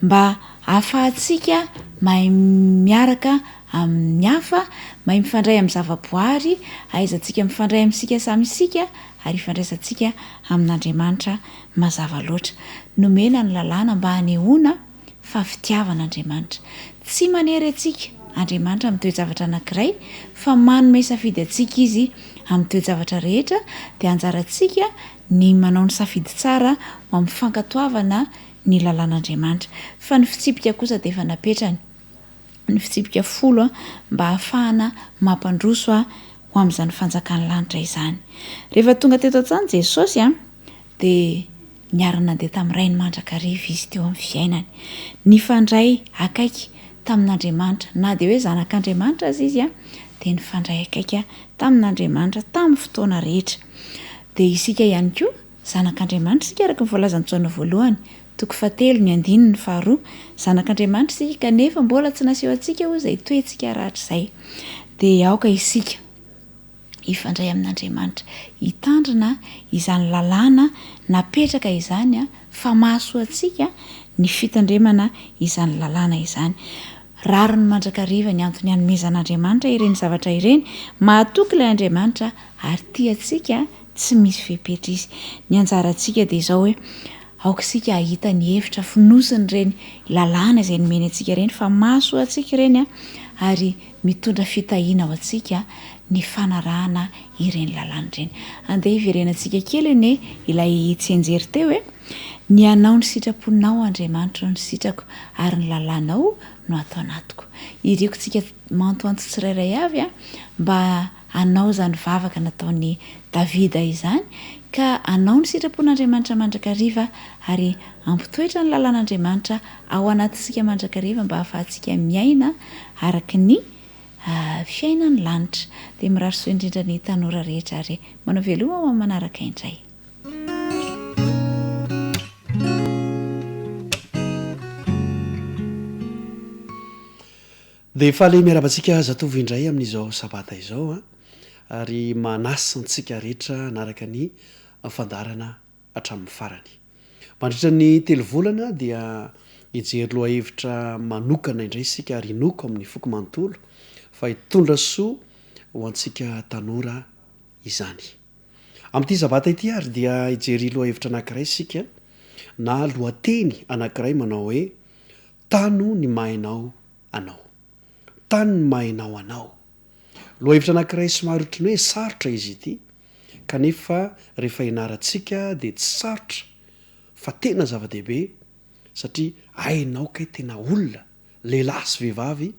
S9: mba hahafahantsika mahay miaraka amin'ny hafa, mahay mifandray amin'ny zavaboary, ahaizantsika mifandray amintsika samy isika ary ifandraisantsika amin'Andriamanitra mazava loatra. Nomena ny lalàna mba hanehoana fa fitiavana Andriamanitra. Tsy manery antsika Andriamanitra amin'ny toe-javatra anankiray fa manome safidy antsika Izy amin'ny toe-javatra rehetra dia anjarantsika ny manao ny safidy tsara ho amin'ny fankatoavana ny lalàn'Andriamanitra. Fa ny fitsipika kosa dia efa napetrany. ny fitsipika folo mba hahafahana mampandroso ho amin'izany fanjakan'ny lanitra izany. Rehefa tonga teto an-tany Jesosy dia niara-nandeha tamin'ny Rainy mandrakariva izy teo amin'ny fiainany. Nifandray akaiky tamin'Andriamanitra, na dia hoe zanak'Andriamanitra aza izy dia nifandray akaiky tamin'Andriamanitra tamin'ny fotoana rehetra. Dia isika ihany koa Zanak'Andriamanitra isika araka ny voalazan'i Jaona voalohany, toko fahatelo, ny andininy faharoa. Zanak'Andriamanitra isika kanefa mbola tsy naseho antsika hoy izay toetsika rahatrizay. Dia aoka isika hifandray amin'Andriamanitra, hitandrina izany lalàna napetraka izany fa mahasoa antsika ny fitandremana izany lalàna izany. Rariny mandrakariva ny antony hanomezan'Andriamanitra ireny zavatra ireny, mahatoky ilay Andriamanitra ary tia antsika Tsy misy fepetra izy. Ny anjarantsika dia izao hoe, aoka isika hahita ny hevitra fonosin'ireny lalàna izay nomeny antsika ireny fa mahasoa antsika ireny ary mitondra fitahiana ho antsika ny fanarahana ireny lalàna ireny. Andeha hiverenantsika kely anie ilay tsianjery teo e! Ny hanao ny sitraponao Andriamanitro no sitrako ary ny lalànao no ato anatiko. Iriko tsika mantoanto tsirairay avy mba hanao izany vavaka nataon'i Davida izany, ka hanao ny sitrapon'Andriamanitra mandrakariva ary hampitoetra ny lalàn'Andriamanitra ao anatintsika mandrakariva mba hahafahantsika miaina araka ny fiainan'ny lanitra. Dia mirary soa indrindra ny tanora rehetra ary manao veloma ho amin'ny manaraka indray.
S10: Dia faly miarahaba antsika zatovo indray amin'izao sabata izao an, ary manasa antsika rehetra hanaraka ny fandaharana hatramin'ny farany. Mandritra ny telo volana dia hijery lohahevitra manokana indray isika ary inoako amin'ny foko manontolo fa hitondra soa ho antsika tanora izany. Amin'ity sabata ity ary dia hijery lohahevitra anankiray isika na lohateny anankiray manao hoe Tano ny maha-ianao anao. Tano ny maha-ianao anao. Lohahevitra anankiray somary ohatran'ny hoe sarotra izy ity, kanefa rehefa ianarantsika dia tsy sarotra fa tena zava-dehibe satria hainao kay tena olona, lehilahy sy vehivavy,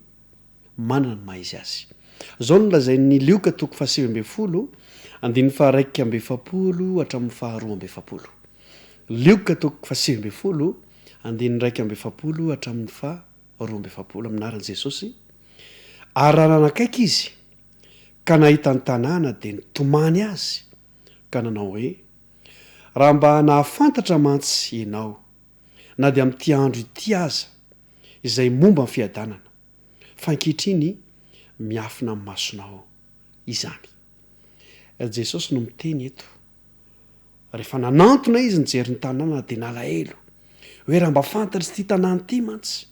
S10: manana ny maha-izy azy. Izao no lazain'ny Lioka toko faha-19, andininy faha-41 hatramin'ny faha-42. Lioka toko faha-19, andininy 41 hatramin'ny faha-42, amin'ny anaran'i Jesosy, Ary raha nanakaiky izy, ka nahita ny tanàna, dia nitomany azy, ka nanao hoe, Raha mba nahafantatra mantsy ianao, na dia amin'ity andro ity aza, izay momba ny fiadanana, fa ankehitriny miafina amin'ny masonao izany. Jesosy no miteny eto. Rehefa nanantona izy nijery ny tanàna dia nalahelo, hoe raha mba fantatr'ity tanàna ity mantsy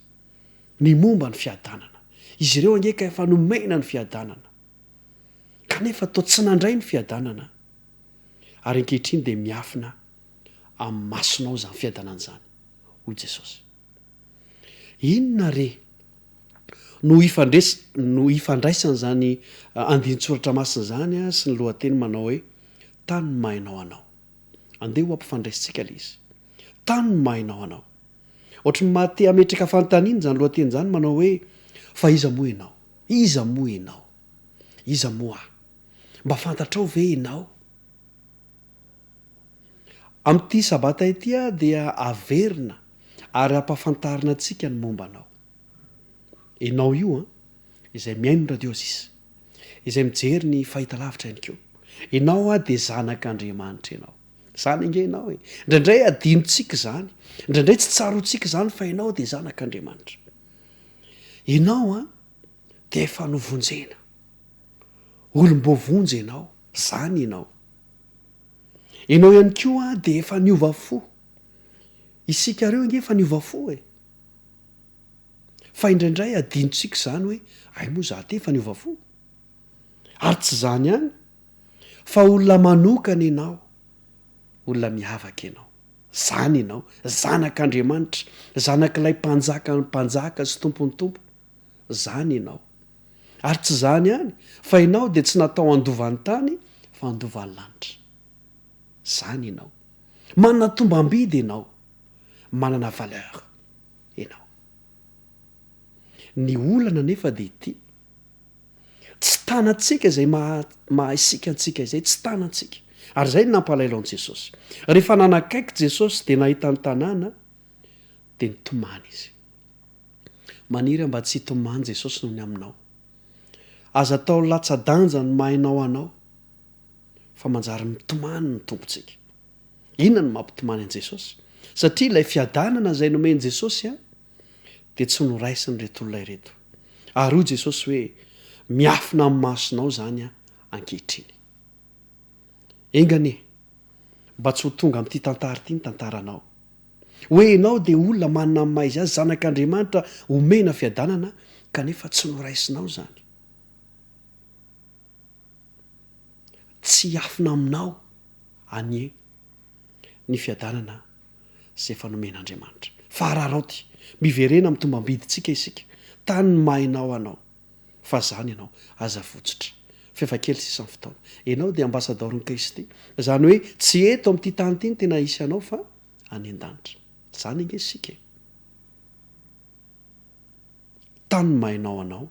S10: ny momba ny fiadanana. Izy ireo ange ka efa nomena ny fiadanana. Kanefa toa tsy nandray ny fiadanana, ary ankehitriny dia miafina amin'ny masonao izany fiadanana izany, hoy Jesosy. Inona re no ifandres no ifandraisan'izany andinin-tsoratra masina izany sy ny lohateny manao hoe Tany ny maha-ianao anao? Andeha ho ampifandraisintsika ilay izy. Tany ny maha-ianao anao. Ohatry ny maha te hametraka fanontaniana izany lohateny izany manao hoe fa iza moa ianao? Iza moa ianao? Iza moa aho? Mba fantatrao ve ianao? Amin'ity Sabata ity aho dia averina ary ampahafantarina antsika ny momba anao. Ianao io an, izay mihaino ny radio sisa, izay mijery ny fahitalavitra ihany koa. Ianao an dia zanak'Andriamanitra ianao. Izany ange ianao e. Indraindray adinontsika izany, indraindray tsy tsaroantsika izany fa ianao dia zanak'Andriamanitra. Ianao an dia efa novonjena. Olom-boavonjy ianao, izany ianao. Ianao ihany koa dia efa niova fo. Isika ireo ange efa niova fo e. Fa indraindray adinontsika izany hoe hay moa za ty efa niova fo. Ary tsy izany ihany fa olona manokana ianao, olona miavaka ianao. Izany ianao, zanak'Andriamanitra, zanak'ilay Mpanjakan'ny mpanjaka sy Tompon'ny tompo. Izany ianao. Ary tsy izany ihany, fa ianao dia tsy natao handova ny tany, fa handova ny lanitra. Izany ianao. Manana tombam-bidy ianao. Manana valeur ianao. Ny olana anefa dia ity, tsy tanantsika izay maha maha isika antsika izay, tsy tanantsika. Ary izay no nampalahelo an'i Jesosy. Rehefa nanakaiky Jesosy dia nahita ny tanàna, dia nitomany izy. Maniry aho mba tsy hitomany Jesosy noho ny aminao. Aza atao latsa-danja ny maha ianao anao fa manjary mitomany ny Tompontsika. Inona no mampitomany an'i Jesosy? Satria ilay fiadanana izay nomen'i Jesosy dia tsy noraisin'ireto olona ireto. Ary hoy Jesosy hoe, Miafina amin'ny masonao izany ankehitriny. Enga anie mba tsy ho tonga amin'ity tantara ity ny tantaranao. Hoe ianao dia olona manana ny maha izy azy, zanak'Andriamanitra omena fiadanana kanefa tsy noraisinao izany. Tsy hiafina aminao anie ny fiadanana izay efa nomen'Andriamanitra. Fa araraoty, miverena amin'ny tombam-bidintsika isika, tany ny maha ianao anao. Fa zany ianao, aza votsotra. F'efa kely sisa ny fotoana. Ianao dia ambasadaoron'i Kristy. Izany hoe tsy eto amin'ity tany ity no tena hisy anao fa any an-danitra. Izany ange isika e. Tany ny maha ianao anao,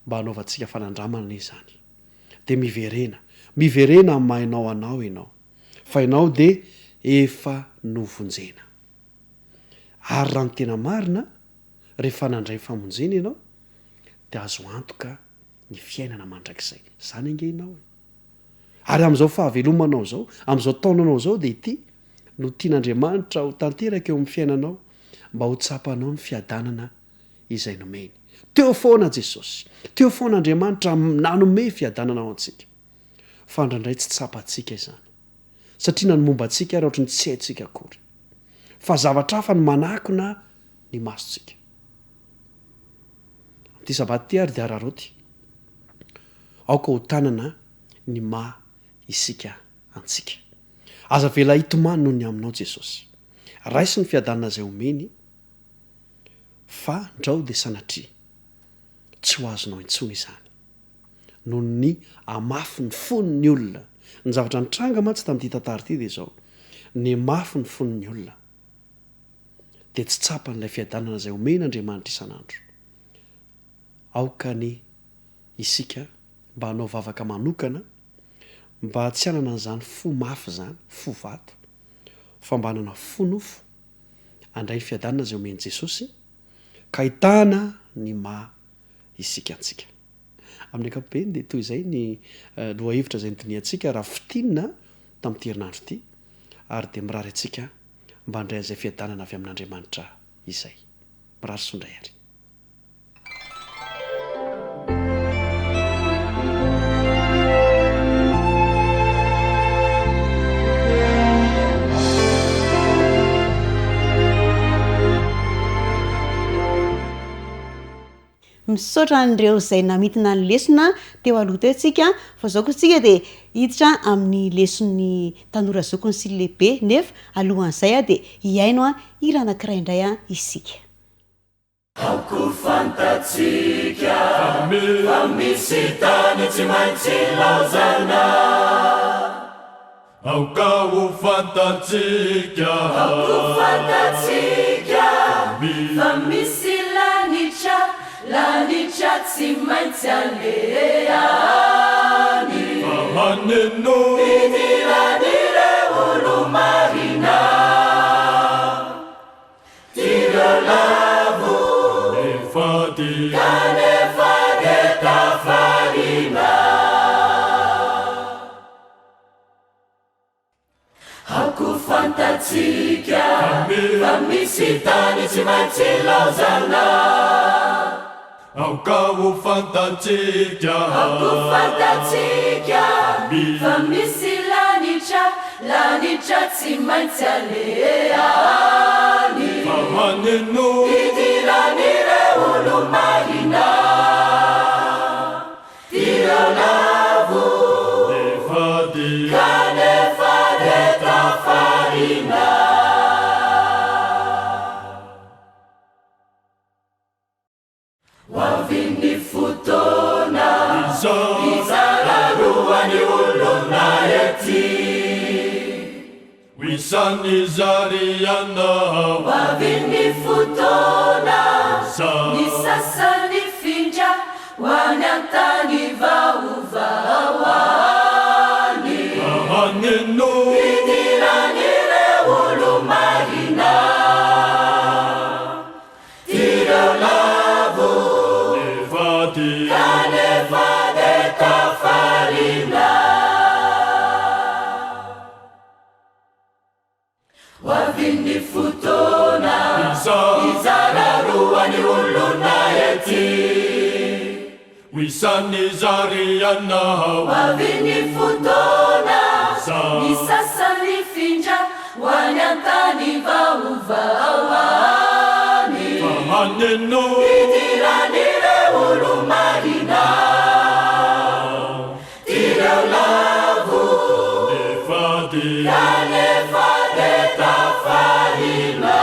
S10: mba hanaovantsika fanandramana anie izany. Dia miverena, miverena amin'ny maha ianao anao ianao. Fa ianao dia efa novonjena. Ary raha ny tena marina, rehefa nandray famonjena ianao dia azo antoka ny fiainana mandrakizay. Izany ange ianao e. Ary amin'izao fahavelomanao izao, amin'izao taonanao izao dia ity no tian'Andriamanitra ho tanteraka eo amin'ny fiainanao mba ho tsapanao ny fiadanana izay nomeny. Teo foana Jesosy. Teo foana Andriamanitra nanome fiadanana ho antsika. Fa indraindray tsy tsapantsika izany. Satria na ny momba antsika ary ohatry ny tsy haintsika akory. Fa zavatra hafa no manakona ny masontsika. Amin'ity sabata ity ary dia araraoty. Aoka ho tanana ny maha isika antsika. Aza avela hitomany noho ny aminao Jesosy. Raiso ny fiadanana izay omeny fa ndrao dia sanatria tsy ho azonao intsony izany. Noho ny hamafy ny fon'ny olona. Ny zavatra nitranga mantsy tamin'ity tantara ity dia izao, nihamafy ny fon'ny olona dia tsy tsapany ilay fiadanana izay omen'Andriamanitra isan'andro. Aoka anie isika mba hanao vavaka manokana mba tsy hanana an'izany fo mafy izany, fo vato, fa mba hanana fo nofo, handray ny fiadanana izay omen'i Jesosy, ka hahitana ny maha isika antsika. Amin'ny ankapobeny dia toy izay ny lohahevitra izay nodinihantsika raha fintinina tamin'ity herinandro ity, ary dia mirary antsika mba handray an'izay fiadanana avy amin'Andriamanitra izay. Mirary soa indray ary.
S2: Misaotra an'ireo izay namintina ny lesona teo aloha teo tsika fa izao kosa tsika dia hiditra amin'ny leson'ny tanora zokiny sy ny lehibe nefa alohan'izay dia hihaino hira anankiray indray isika.
S3: Aoka ho fantatsika fa misy tany tsy maintsy ilaozana.
S11: Aoka ho fantatsika.
S3: Aoka ho fantatsika fa misy lanitra, lanitra tsy maintsy aleha any.
S11: Fa any no.
S3: Hidiran'ireo olo-marina. Ireo lavo
S11: Nefa dia.
S3: Kanefa dia tafarina. Aoka ho fantatsika fa misy tany tsy maintsy ilaozana.
S11: Aoka ho fantatsika.
S3: Aoka ho fantatsika fa misy lanitra, lanitra tsy maintsy aleha any.
S11: Fa any no.
S3: Hidiran'ireo olo-marina. Ireo lavo.
S11: Nefa dia.
S3: Kanefa dia tafarina. Ho avy ny fotoana hizara roa ny olona ety.
S11: Ho isan'ny zariana.
S3: Ho avy ny fotoana ny sasany hifindra ho any an-tany vaovao any.
S11: Any no.
S3: Hidiran'ireo olo-marina. Ireo lavo
S11: Nefa dia.
S3: Kanefa dia tafarina. Ho avy ny fotoana. Hizara roa ny olona ety.
S11: Ho isan'ny zariana.
S3: Ho avy ny fotoana. Ny sasany hifindra ho any an-tany vaovao any.
S11: Fa any no.
S3: Hidiran'ireo olo-marina. Ireo lavo.
S11: Kanefa dia.
S3: Kanefa dia tafarina.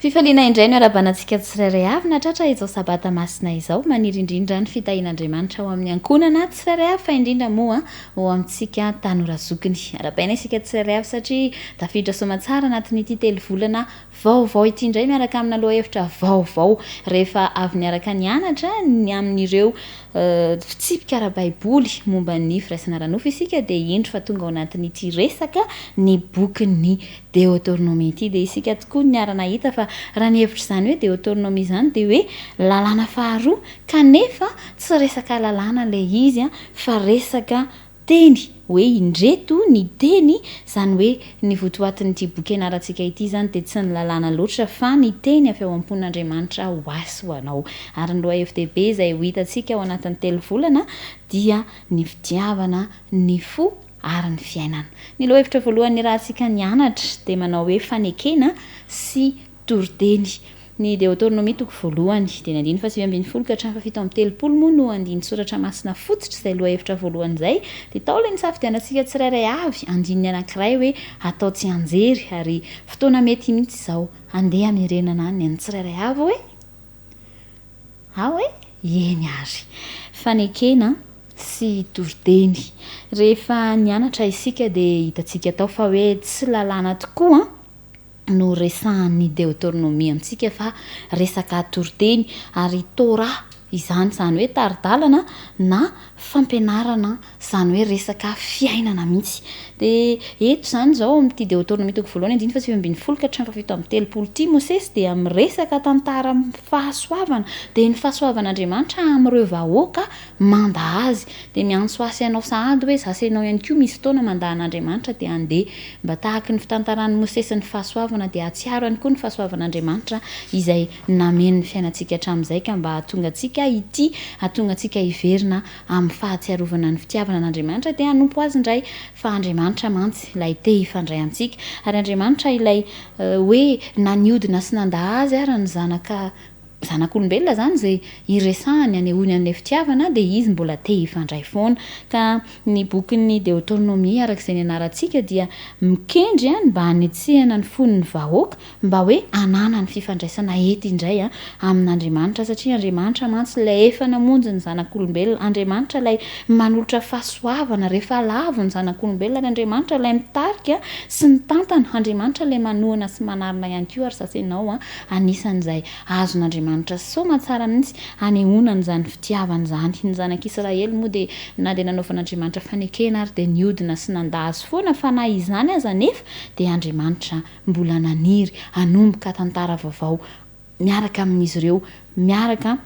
S9: Fifaliana indray no iarahabana antsika tsirairay avy nahatratra izao Sabata masina izao. Maniry indrindra ny fitahian'Andriamanitra ho amin'ny ankohonana tsirairay avy fa indrindra moa ho amintsika tanora zokiny. Arahabaina isika tsirairay avy satria tafiditra soamantsara anatin'ity telovolana vaovao ity indray miaraka amina lohahevitra vaovao rehefa avy niaraka nianatra ny amin'ireo fitsipika ara-baiboly momba ny firaisana ara-nofo isika dia indro fa tonga ao anatin'ity resaka ny bokin'ny Deoteronomia ity dia isika tokoa niara-nahita fa raha ny hevitr'izany hoe deotornomia izany dia hoe lalàna faharoa kanefa tsy resaka lalàna ilay izy fa resaka teny, hoe indreto ny teny, izany hoe ny votoatin'ity boky ianarantsika ity izany dia tsy ny lalàna loatra fa ny teny avy ao am-pon'Andriamanitra ho ahy sy ho anao. Ary ny lohahevi-dehibe izay ho hitantsika ao anatin'ny telovolana dia ny fitiavana ny fo ary ny fiainana. Ny lohahevitra voalohany niarahantsika nianatra dia manao hoe fanekena sy toriteny. Ny Deotornomia toko voalohany, dia ny andininy faha-19 ka hatramin'ny faha-37 moa no andinin-tsoratra masina fototra izay lohahevitra voalohany izay, dia tao ilay nisafidianantsika tsirairay avy andininy anankiray hoe atao tsianjery ary fotoana mety mihitsy izao handeha hamerenana ny an'ny tsirairay avy hoe Ao e! Eny ary. Fanekena sy toriteny. Rehefa nianatra isika dia hitantsika tao fa hoe tsy lalàna tokoa no resahan'ny Deotornomia amintsika fa resaka toriteny ary Torah izany, izany hoe tari-dalana na fampianarana, izany hoe resaka fiainana mihitsy. Dia eto izany izao amin'ity Deotornomia toko voalohany andininy faha 19 ka hatramin'ny faha 37 ity Mosesy dia miresaka tantara fahasoavana, dia ny fahasoavan'Andriamanitra amin'ireo vahoaka manda azy. Dia miantso ahy sy ianao sahady hoe za sy ianao ihany koa misy fotoana manda an'Andriamanitra dia andeha mba tahaky ny fitantaran'i Mosesy ny fahasoavana dia hahatsiaro ihany koa ny fahasoavan'Andriamanitra izay nameno ny fiainantsika hatramin'izay ka mba hahatonga antsika hitia, hahatonga antsika hiverina amin'ny fahatsiarovana ny fitiavana an'Andriamanitra dia hanompo Azy indray fa Andriamanitra mantsy ilay te hifandray amintsika ary Andriamanitra ilay hoe na niodina sy nandà Azy ara ny zanaka zanak'olombelona izany izay iresahany anehoany an'ilay fitiavana dia Izy mbola te hifandray foana ka ny bokin'ny Deotornomia araka izay nianarantsika dia mikendry ny mba hanetsehana ny fon'ny vahoaka Mba hoe hananany fifandraisana ety indray amin'Andriamanitra, satria Andriamanitra mantsy ilay efa namonjy ny zanak'olombelona, Andriamanitra ilay manolotra fahasoavana rehefa lavo ny zanak'olombelona, ary Andriamanitra ilay mitarika sy mitantana, Andriamanitra ilay manohana sy manarina ihany koa, ary sasenao anisan'izay azon'Andriamanitra soamantsara mihitsy hanehoana an'izany fitiavana izany. Ny zanak'Israely moa dia na dia nanaovan'Andriamanitra fanekena ary dia niodina sy nandà azy foana, fa na izany aza anefa dia Andriamanitra mbola naniry hanomboka tantara vaovao miaraka amin'izy ireo, miaraka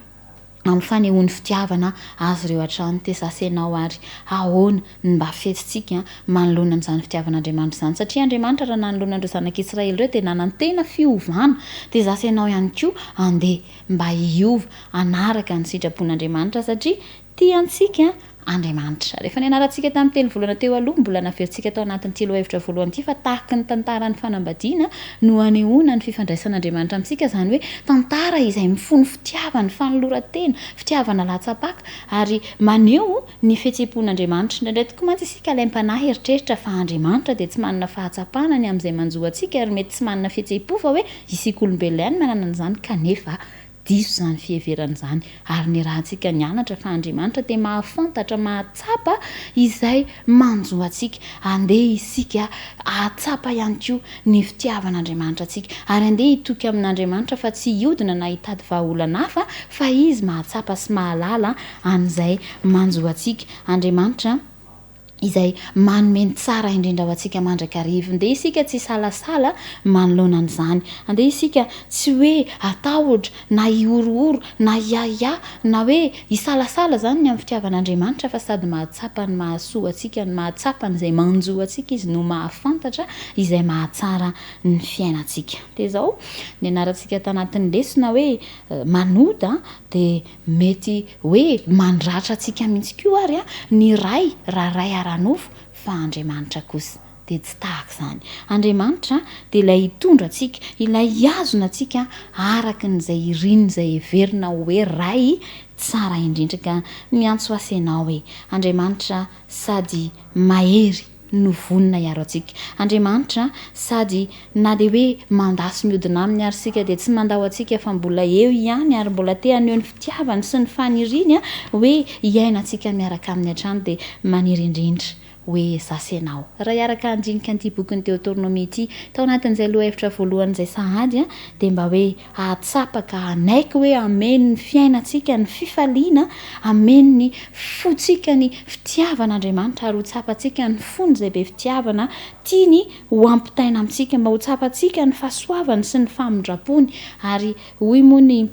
S9: amin'ny fanehoany fitiavana azy ireo hatrany. Tezasenao ary ahoana ny mba fihetsitsika manoloana an'izany fitiavan'Andriamanitra izany? Satria Andriamanitra raha nanoloana an'ireo zanak'Israely ireo dia nanantena fiovana. Tezasenao ihany koa andeha mba hiova hanaraka ny sitrapon'Andriamanitra satria Tia antsika Andriamanitra. Rehefa nianarantsika tamin'ny telovolana teo aloha, mbola naverintsika tao anatin'ity lohahevitra voalohany ity fa tahaky ny tantaran'ny fanambadiana no anehoana ny fifandraisan'Andriamanitra amintsika, izany hoe tantara izay mifono fitiavana, fanoloran-tena, fitiavana latsa-paka, ary maneho ny fihetseham-pon'Andriamanitra. Indraindray tokoa mantsy isika alaim-panahy hieritreritra fa Andriamanitra dia tsy manana fahatsapana ny amin'izay manjo antsika ary mety tsy manana fihetseham-po fa hoe isika olombelona ihany manana an'izany kanefa Diso izany fiheverana izany, ary niarahantsika nianatra fa Andriamanitra dia mahafantatra, mahatsapa izay manjo antsika. Andeha isika hahatsapa ihany koa ny fitiavan'Andriamanitra antsika, ary andeha hitoky amin'Andriamanitra fa tsy hiodina na hitady vahaolana hafa, fa Izy mahatsapa sy mahalala an'izay manjo antsika. Andriamanitra. izay manome ny tsara indrindra ho antsika mandrakariva. Ndeha isika tsy hisalasala manoloana an'izany. Andeha isika tsy hoe hatahotra na hihorohoro na hiahiahy na hoe hisalasala izany ny amin'ny fitiavan'Andriamanitra fa sady mahatsapa ny mahasoa antsika, ny mahatsapa an'izay manjo antsika Izy no mahafantatra izay mahatsara ny fiainantsika. Dia izao, nianarantsika tanatin'ny lesona hoe manota dia Mety hoe mandratra antsika mihitsy koa ary ny ray raha ray ara-nofo fa Andriamanitra kosa dia tsy tahaka izany. Andriamanitra dia ilay hitondra antsika, ilay hihazona antsika araka ny izay iriny, izay heverina ho hoe ray tsara indrindra. Ka miantso ahy sy ianao hoe Andriamanitra sady mahery no vonona hiaro antsika. Andriamanitra sady na dia hoe mandà sy miodina aminy ary isika dia tsy mandao antsika fa mbola eo ihany ary mbola te haneho ny fitiavany sy ny faniriany hoe hiainantsika miaraka aminy hatrany dia maniry indrindra. Hoe za sy ianao. Raha hiaraka handinika an'ity bokin'ny Deoteronomia ity, tao anatin'izay lohahevitra voalohany izay sahady, dia mba hoe hahatsapa ka hanaiky hoe hameno ny fiainantsika ny fifaliana, hameno ny fontsika ny fitiavan'Andriamanitra ary ho tsapantsika ny fony izay be fitiavana tiany ho ampitaina amintsika, mba ho tsapantsika ny fahasoavany sy ny famindrampony ary hoy moa ny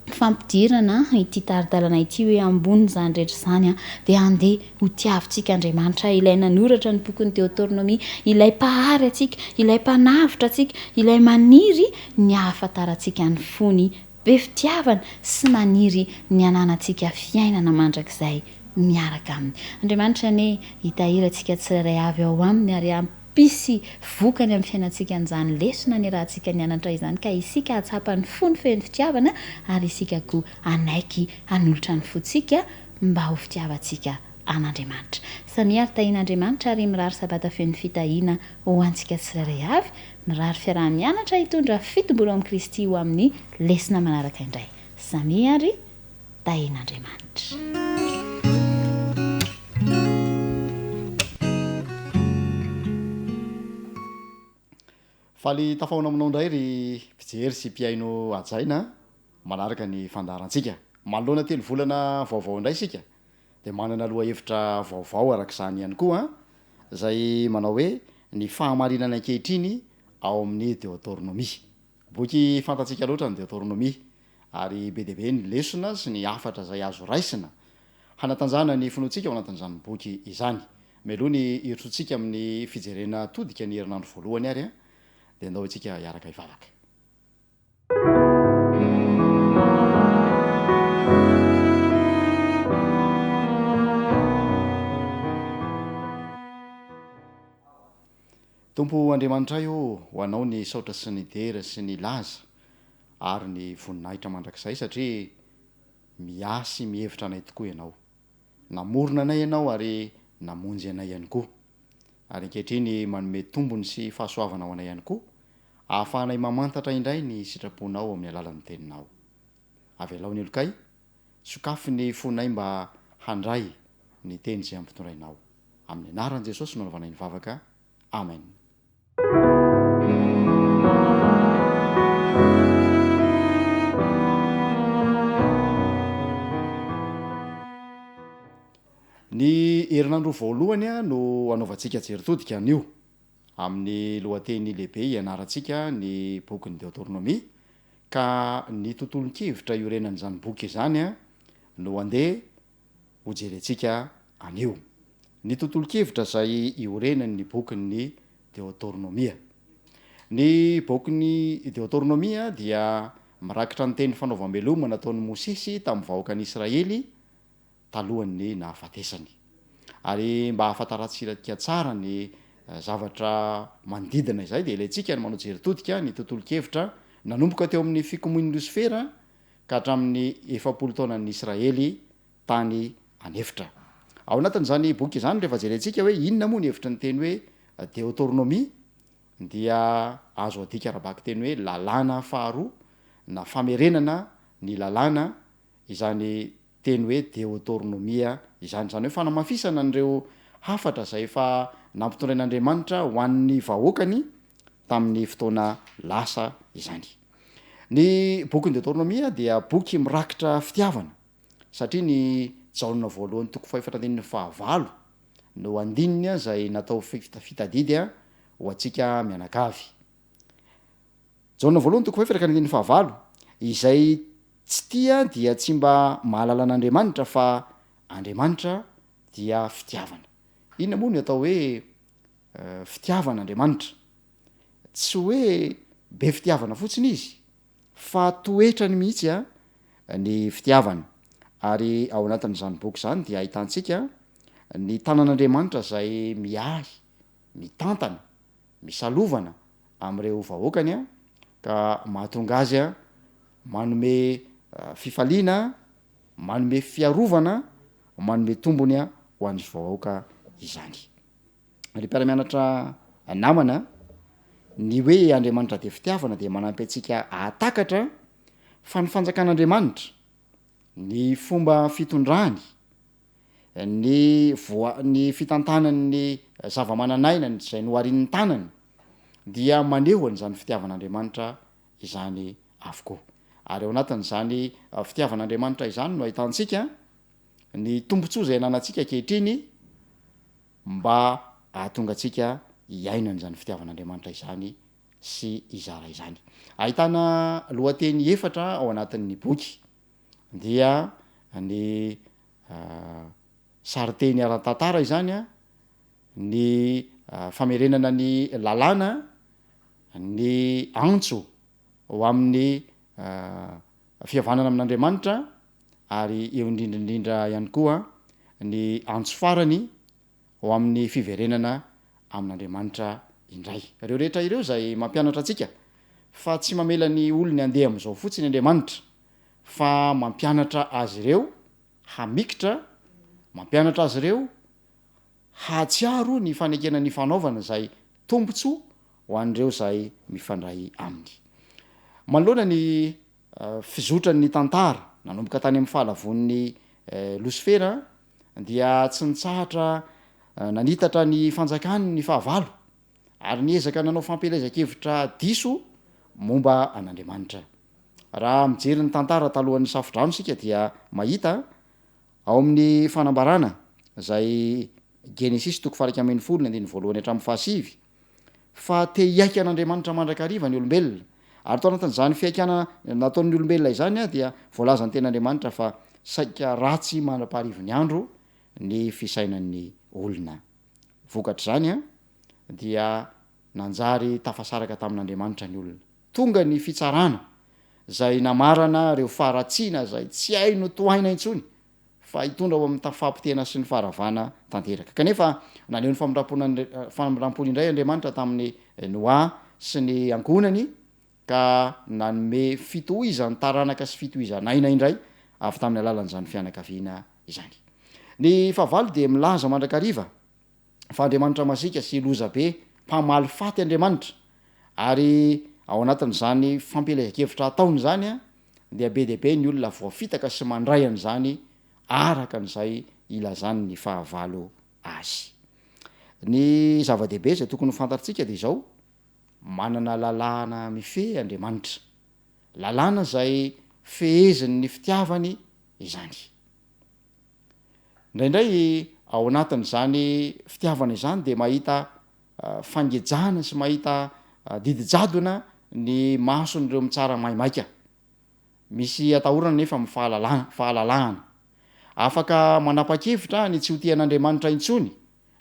S9: fampidirana ity tari-dalana ity hoe ambonin'izany rehetra izany dia andeha ho tiavintsika Andriamanitra, ilay nanoratra ny bokin'ny Deoteronomia, ilay Mpahary antsika, ilay Mpanavotra antsika, ilay maniry ny hahafantarantsika ny fony be fitiavana sy maniry ny hananantsika fiainana mandrakizay miaraka aminy. Andriamanitra anie hitahiry antsika tsirairay avy ao aminy ary Hampisy vokany amin'ny fiainantsika an'izany lesona niarahantsika nianatra izany ka isika hahatsapa ny fony feno fitiavana ary isika koa hanaiky hanolotra ny fontsika mba ho fitiavantsika an'Andriamanitra. Samia ary tahian'Andriamanitra ary mirary sabata feno fitahiana ho antsika tsirairay avy, mirary fiaraha-mianatra hitondra fitomboana ao amin'i Kristy ho amin'ny lesona manaraka indray. Samia ary tahin'Andriamanitra.
S12: Faly tafahaona aminao indray ry mpijery sy mpihaino hajaina manaraka ny fandaharantsika. Manoloana telovolana vaovao indray isika dia manana lohahevitra vaovao araka izany ihany koa izay manao hoe ny fahamarinana ankehitriny ao amin'ny Deotornomia. Boky fantatsika loatra ny Deotornomia Ary be dia be ny lesona sy ny hafatra izay azo raisina hanatanjahana ny finoantsika ao anatin'izany boky izany. Mialoha ny hirosoantsika amin'ny fijerena todika ny herinandro voalohany ary dia ndao isika hiaraka hivavaka. Tompo Andriamanitray ô, ho Anao ny saotra sy ny dera sy ny laza ary ny voninahitra mandrakizay satria miahy sy mihevitra anay tokoa Ianao. Namorona anay Ianao ary namonjy anay ihany koa. Ary ankehitriny manome tombony sy fahasoavana ho anay ihany koa ahafahanay mamantatra indray ny sitraponao amin'ny alalan'ny Teninao. Avelao ny helokay, sokafy ny fonay mba handray ny Teny izay ampitondrainao. Amin'ny anaran'i Jesosy no anaovanay ny vavaka. Amen. Ny herinandro voalohany no hanaovantsika jery todika anio, amin'ny lohateny lehibe hianarantsika ny bokin'ny Deoteronomia, ka ny tontolon-kevitra iorenan'izany boky izany no andeha hojerentsika anio. Ny tontolon-kevitra izay iorenan'ny bokin'ny Deotornomia. Ny bokin'ny Deotornomia dia mirakitra ny teny fanaovam-beloma nataon'i Mosesy tamin'ny vahoakan'i Israely talohan'ny nahafatesany. Ary mba hahafantarantsika tsara ny zavatra manodidina izay dia ilaintsika ny manao jery todika ny tontolon-kevitra nanomboka teo amin'ny fikomian'i Losifera ka hatramin'ny 40 taonan'ny Israely tany an'efitra. Ao anatin'izany boky izany, rehefa jerentsika hoe inona moa ny hevitry ny teny hoe deotornomia, dia azo adika ara-bakiteny hoe lalàna faharoa na famerenana ny lalàna izany teny hoe deotornomia izany. Izany hoe fanamafisana an'ireo hafatra izay efa nampitondrain'Andriamanitra ho an'ny vahoakany tamin'ny fotoana lasa izany. Ny bokin'ny Deotornomia dia boky mirakitra fitiavana, satria ny Jaona voalohany toko fahefatra andininy fahavalo no andininy izay natao fitadidy ho antsika mianakavy. Jaona voalohany toko fahefatra ka ny andininy fahavalo, Izay tsy tia dia tsy mba mahalala an'Andriamanitra fa Andriamanitra dia fitiavana. Inona moa ny atao hoe fitiavana Andriamanitra? Tsy hoe be fitiavana fotsiny izy fa toetrany mihitsy ny fitiavany. Ary ao anatin'izany boky izany dia ahitantsika ny tanan'Andriamanitra izay miahy, mitantana, misalovana amin'ireo vahoakany ka mahatonga azy manome fifaliana, manome fiarovana, manome tombony ho an'ny vahoaka izany. Ry mpiara-mianatra namana, ny hoe Andriamanitra dia fitiavana dia manampy antsika hahatakatra fa ny fanjakan'Andriamanitra, ny fomba fitondrany, ny voa, ny fitantanany ny zava-manan'aina izay noharin'ny tanany dia maneho an'izany fitiavan'Andriamanitra izany avokoa. Ary ao anatin'izany fitiavan'Andriamanitra izany no ahitantsika ny tombontsoa izay ananantsika ankehitriny mba hahatonga antsika hiaina an'izany fitiavan'Andriamanitra izany sy hizara izany. Ahitana lohateny efatra ao anatin'ny boky dia ny sarin-teny ara-tantara izany, ny famerenana ny lalàna, ny antso ho amin'ny fihavanana amin'Andriamanitra ary eo indrindra indrindra ihany koa ny antso farany ho amin'ny fiverenana amin'Andriamanitra indray. Ireo rehetra ireo izay mampianatra antsika fa tsy mamela ny olony handeha amin'izao fotsiny Andriamanitra fa mampianatra azy ireo hamikitra, mampianatra azy ireo hahatsiaro ny fanekena nifanaovana izay tombontsoa ho an'ireo izay mifandray aminy. Manoloana ny fizotran'ny tantara nanomboka tany amin'ny fahalavoan'ny Losifera dia tsy nitsahatra nanitatra ny fanjakany ny fahavalo ary niezaka nanao fampielezan-kevitra diso momba an'Andriamanitra. Raha mijery ny tantara talohan'ny Safodrano isika dia mahita ao amin'ny fanambarana izay Genesisy toko faha 11 ny andininy voalohany hatramin'ny fahasivy fa te hihaika an'Andriamanitra mandrakariva ny olombelona. Ary tao anatin'izany fihaikana nataon'ny olombelona izany dia voalazan'ny Tenin'Andriamanitra fa saika ratsy mandra-paharivon'ny andro ny fisainan'ny olona. Vokatr'izany dia nanjary tafasaraka tamin'Andriamanitra ny olona. Tonga ny fitsarana izay namarana ireo faharatsiana izay tsy hay notohaina intsony fa hitondra ho amin'ny fahapotehana sy ny faharavana tanteraka. Kanefa naneho ny famindram-pony indray Andriamanitra tamin'i Noa sy ny ankohonany ka nanome fitohizan-taranaka sy fitohizan'aina indray avy tamin'ny alalan'izany fianakaviana izany. Ny fahavalo dia milaza mandrakariva fa Andriamanitra masiaka sy lozabe mpamaly faty Andriamanitra, ary ao anatin'izany fampielezan-kevitra ataony izany dia be dia be ny olona voafitaka sy mandray an'izany araka an'izay ilazan'ny fahavalo azy. Ny zava-dehibe izay tokony ho fantatrtsika dia izao, manana lalàna mifehy Andriamanitra. Lalàna izay fehezin'ny fitiavany izany. Indraindray ao anatin'izany fitiavana izany dia mahita fangejana sy mahita didy jadona ny mason'ireo mitsara maimaika. Misy atahorana nefa amin'ny fahalalana, fahalalahana. Afaka manapa-kevitra ny tsy ho tia an'Andriamanitra intsony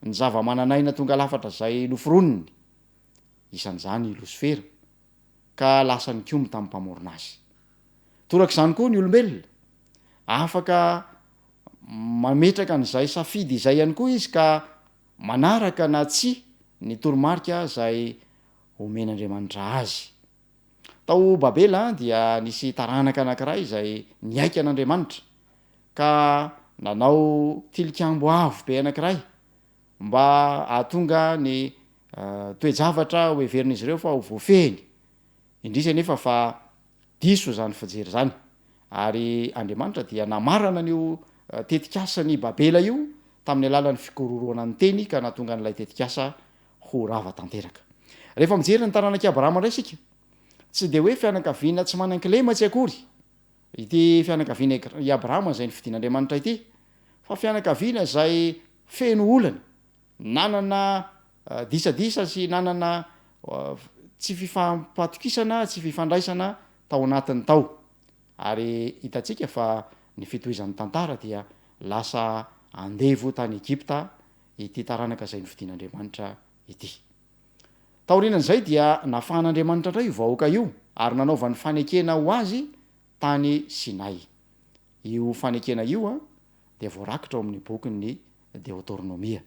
S12: ny zava-manan'aina tonga lafatra izay noforoniny, isan'izany i Losifera, ka lasa nikomy tamin'ny Mpamorona azy. Torak'izany koa ny olombelona. Afaka mametraka an'izay safidy izay ihany koa izy ka manaraka na tsia ny toromarika izay omen'Andriamanitra azy. Tao Babela dia nisy taranaka anankiray izay niaiky an'Andriamanitra ka nanao tilikambo avo be anankiray mba hahatonga ny toe-javatra ho heverin'izy ireo fa ho voafehiny. Indrisy anefa fa diso izany fijery izany, ary Andriamanitra dia namarana an'io tetikasan'i Babela io tamin'ny alalan'ny fikororohana ny teny ka nahatonga an'ilay tetikasa ho rava tanteraka. Rehefa mijery ny taranak'i Abrahama indray isika, tsy dia hoe fianakaviana tsy manan-kilema tsy akory ity fianakaviana i Abrahama izay nofidin'Andriamanitra ity, fa fianakaviana izay feno olana, nanana disadisa sy nanana tsy fifampatokisana, tsy fifandraisana tao anatiny tao. Ary hitantsika fa ny fitohizan'ny tantara dia lasa andevo tany Egypta ity taranaka izay nofidin'Andriamanitra ity. Taorianan'izay dia nafahan'Andriamanitra indray io vahoaka io ary nanaovany fanekena ho azy tany Sinay. Io fanekena io dia voarakitra ao amin'ny bokin'ny Deotornomia.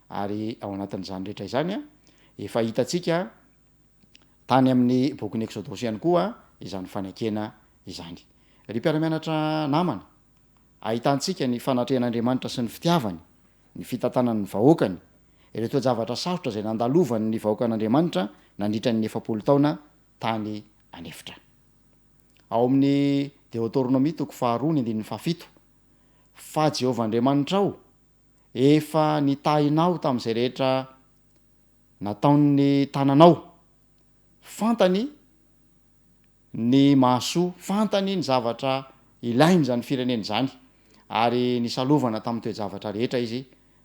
S12: Ary ao anatin'izany rehetra izany, efa hitantsika tany amin'ny bokin'ny Eksodosy ihany koa izany fanekena izany. Ry mpiara-mianatra namana, ahitantsika ny fanatrehan'Andriamanitra sy ny fitiavany, ny fitantanany ny vahoakany, ireo toe-javatra sarotra izay nandalovany ny vahoakan'Andriamanitra nandritra ny 40 taona tany an'efitra. Ao amin'ny Deotornomia toko faharoa ny andininy fahafito, Fa Jehovah Andriamanitrao. Efa nitahinao tamin'izay rehetra nataon'ny tananao. Fantany ny mahasoa, fantany ny zavatra ilain'izany firenena izany, ary nisalovana tamin'ny toe-javatra rehetra izy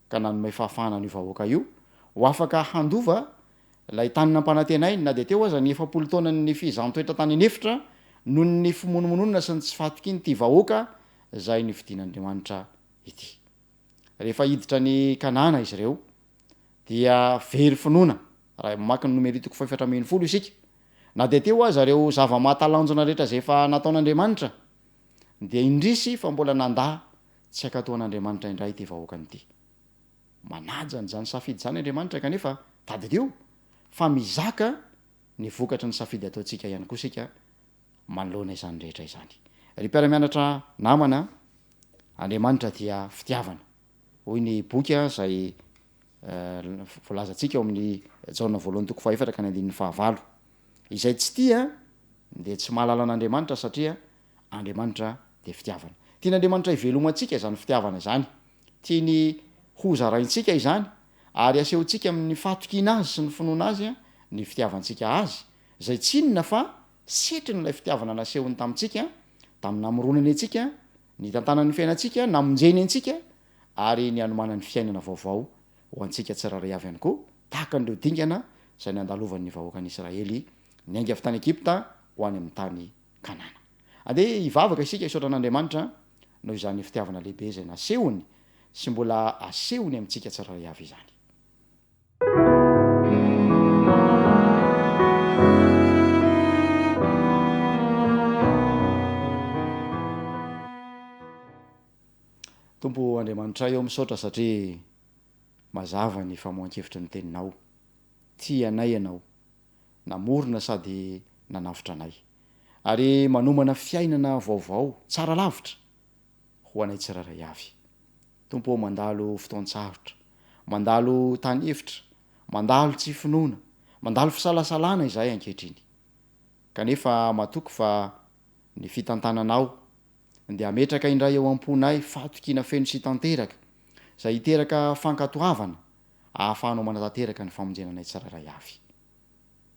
S12: ka nanome fahafahana an'io vahoaka io ho afaka handova ilay tany nampanantenainy, na dia teo aza ny 40 taonan'ny fihizan-toetra tany an'efitra noho ny fimonomononana sy ny tsy fahatokian'ity vahoaka izay nofidin'Andriamanitra ity. Rehefa hiditra an'i Kanana izy ireo, dia very finoana, raha mamaky ny Nomery toko fahefatra 14 isika, na dia teo aza ireo zava-mahatalanjona rehetra izay efa nataon'Andriamanitra, dia indrisy fa mbola nandà tsy hankatò an'Andriamanitra indray ity vahoakany ity. Manaja an'izany safidy izany Andriamanitra kanefa tadidio fa mizaka ny vokatry ny safidy ataontsika ihany koa isika manoloana izany rehetra izany. Ry mpiara-mianatra namana, Andriamanitra dia fitiavana. Hoy ny boky izay voalazantsika ao amin'ny Jaona voalohany toko fahefatra ka ny andininy fahavalo. Izay tsy tia dia tsy mahalala an'Andriamanitra satria Andriamanitra dia fitiavana. Tian'Andriamanitra hivelomantsika izany fitiavana izany. Tiany hozaraintsika izany ary asehontsika amin'ny fahatokiana Azy sy ny finoana Azy ny fitiavantsika Azy, izay tsy inona fa setrin'ilay fitiavana nasehony tamintsika tamin'ny namoronany antsika, nitantanany ny fiainantsika, namonjeny antsika ary ny hanomanany fiainana vaovao ho antsika tsirairay avy ihany koa, tahaka an'ireo dingana izay nandalovan'ny vahoakan'Israely niainga avy tany Egypta ho any amin'ny tany Kanana. Andeha hivavaka isika hisaotra an'Andriamanitra noho izany fitiavana lehibe izay nasehony sy mbola asehony amintsika tsirairay avy izany. Tompo Andriamanitray ô misaotra satria mazava ny famohan-kevitry ny teninao. Tia anay Ianao. Namorona sady nanavotra anay. Ary manomana fiainana vaovao tsara lavitra ho anay tsirairay avy. Tompo ô mandalo fotoan-tsarotra, mandalo tany efitra, mandalo tsy finoana, mandalo fisalasalana izahay ankehitriny. Kanefa matoky fa ny fitantananao dia hametraka indray eo am-ponay fahatokiana feno sy tanteraka, izay hiteraka fankatoavana ahafahanao manatanteraka ny famonjena anay tsirairay avy.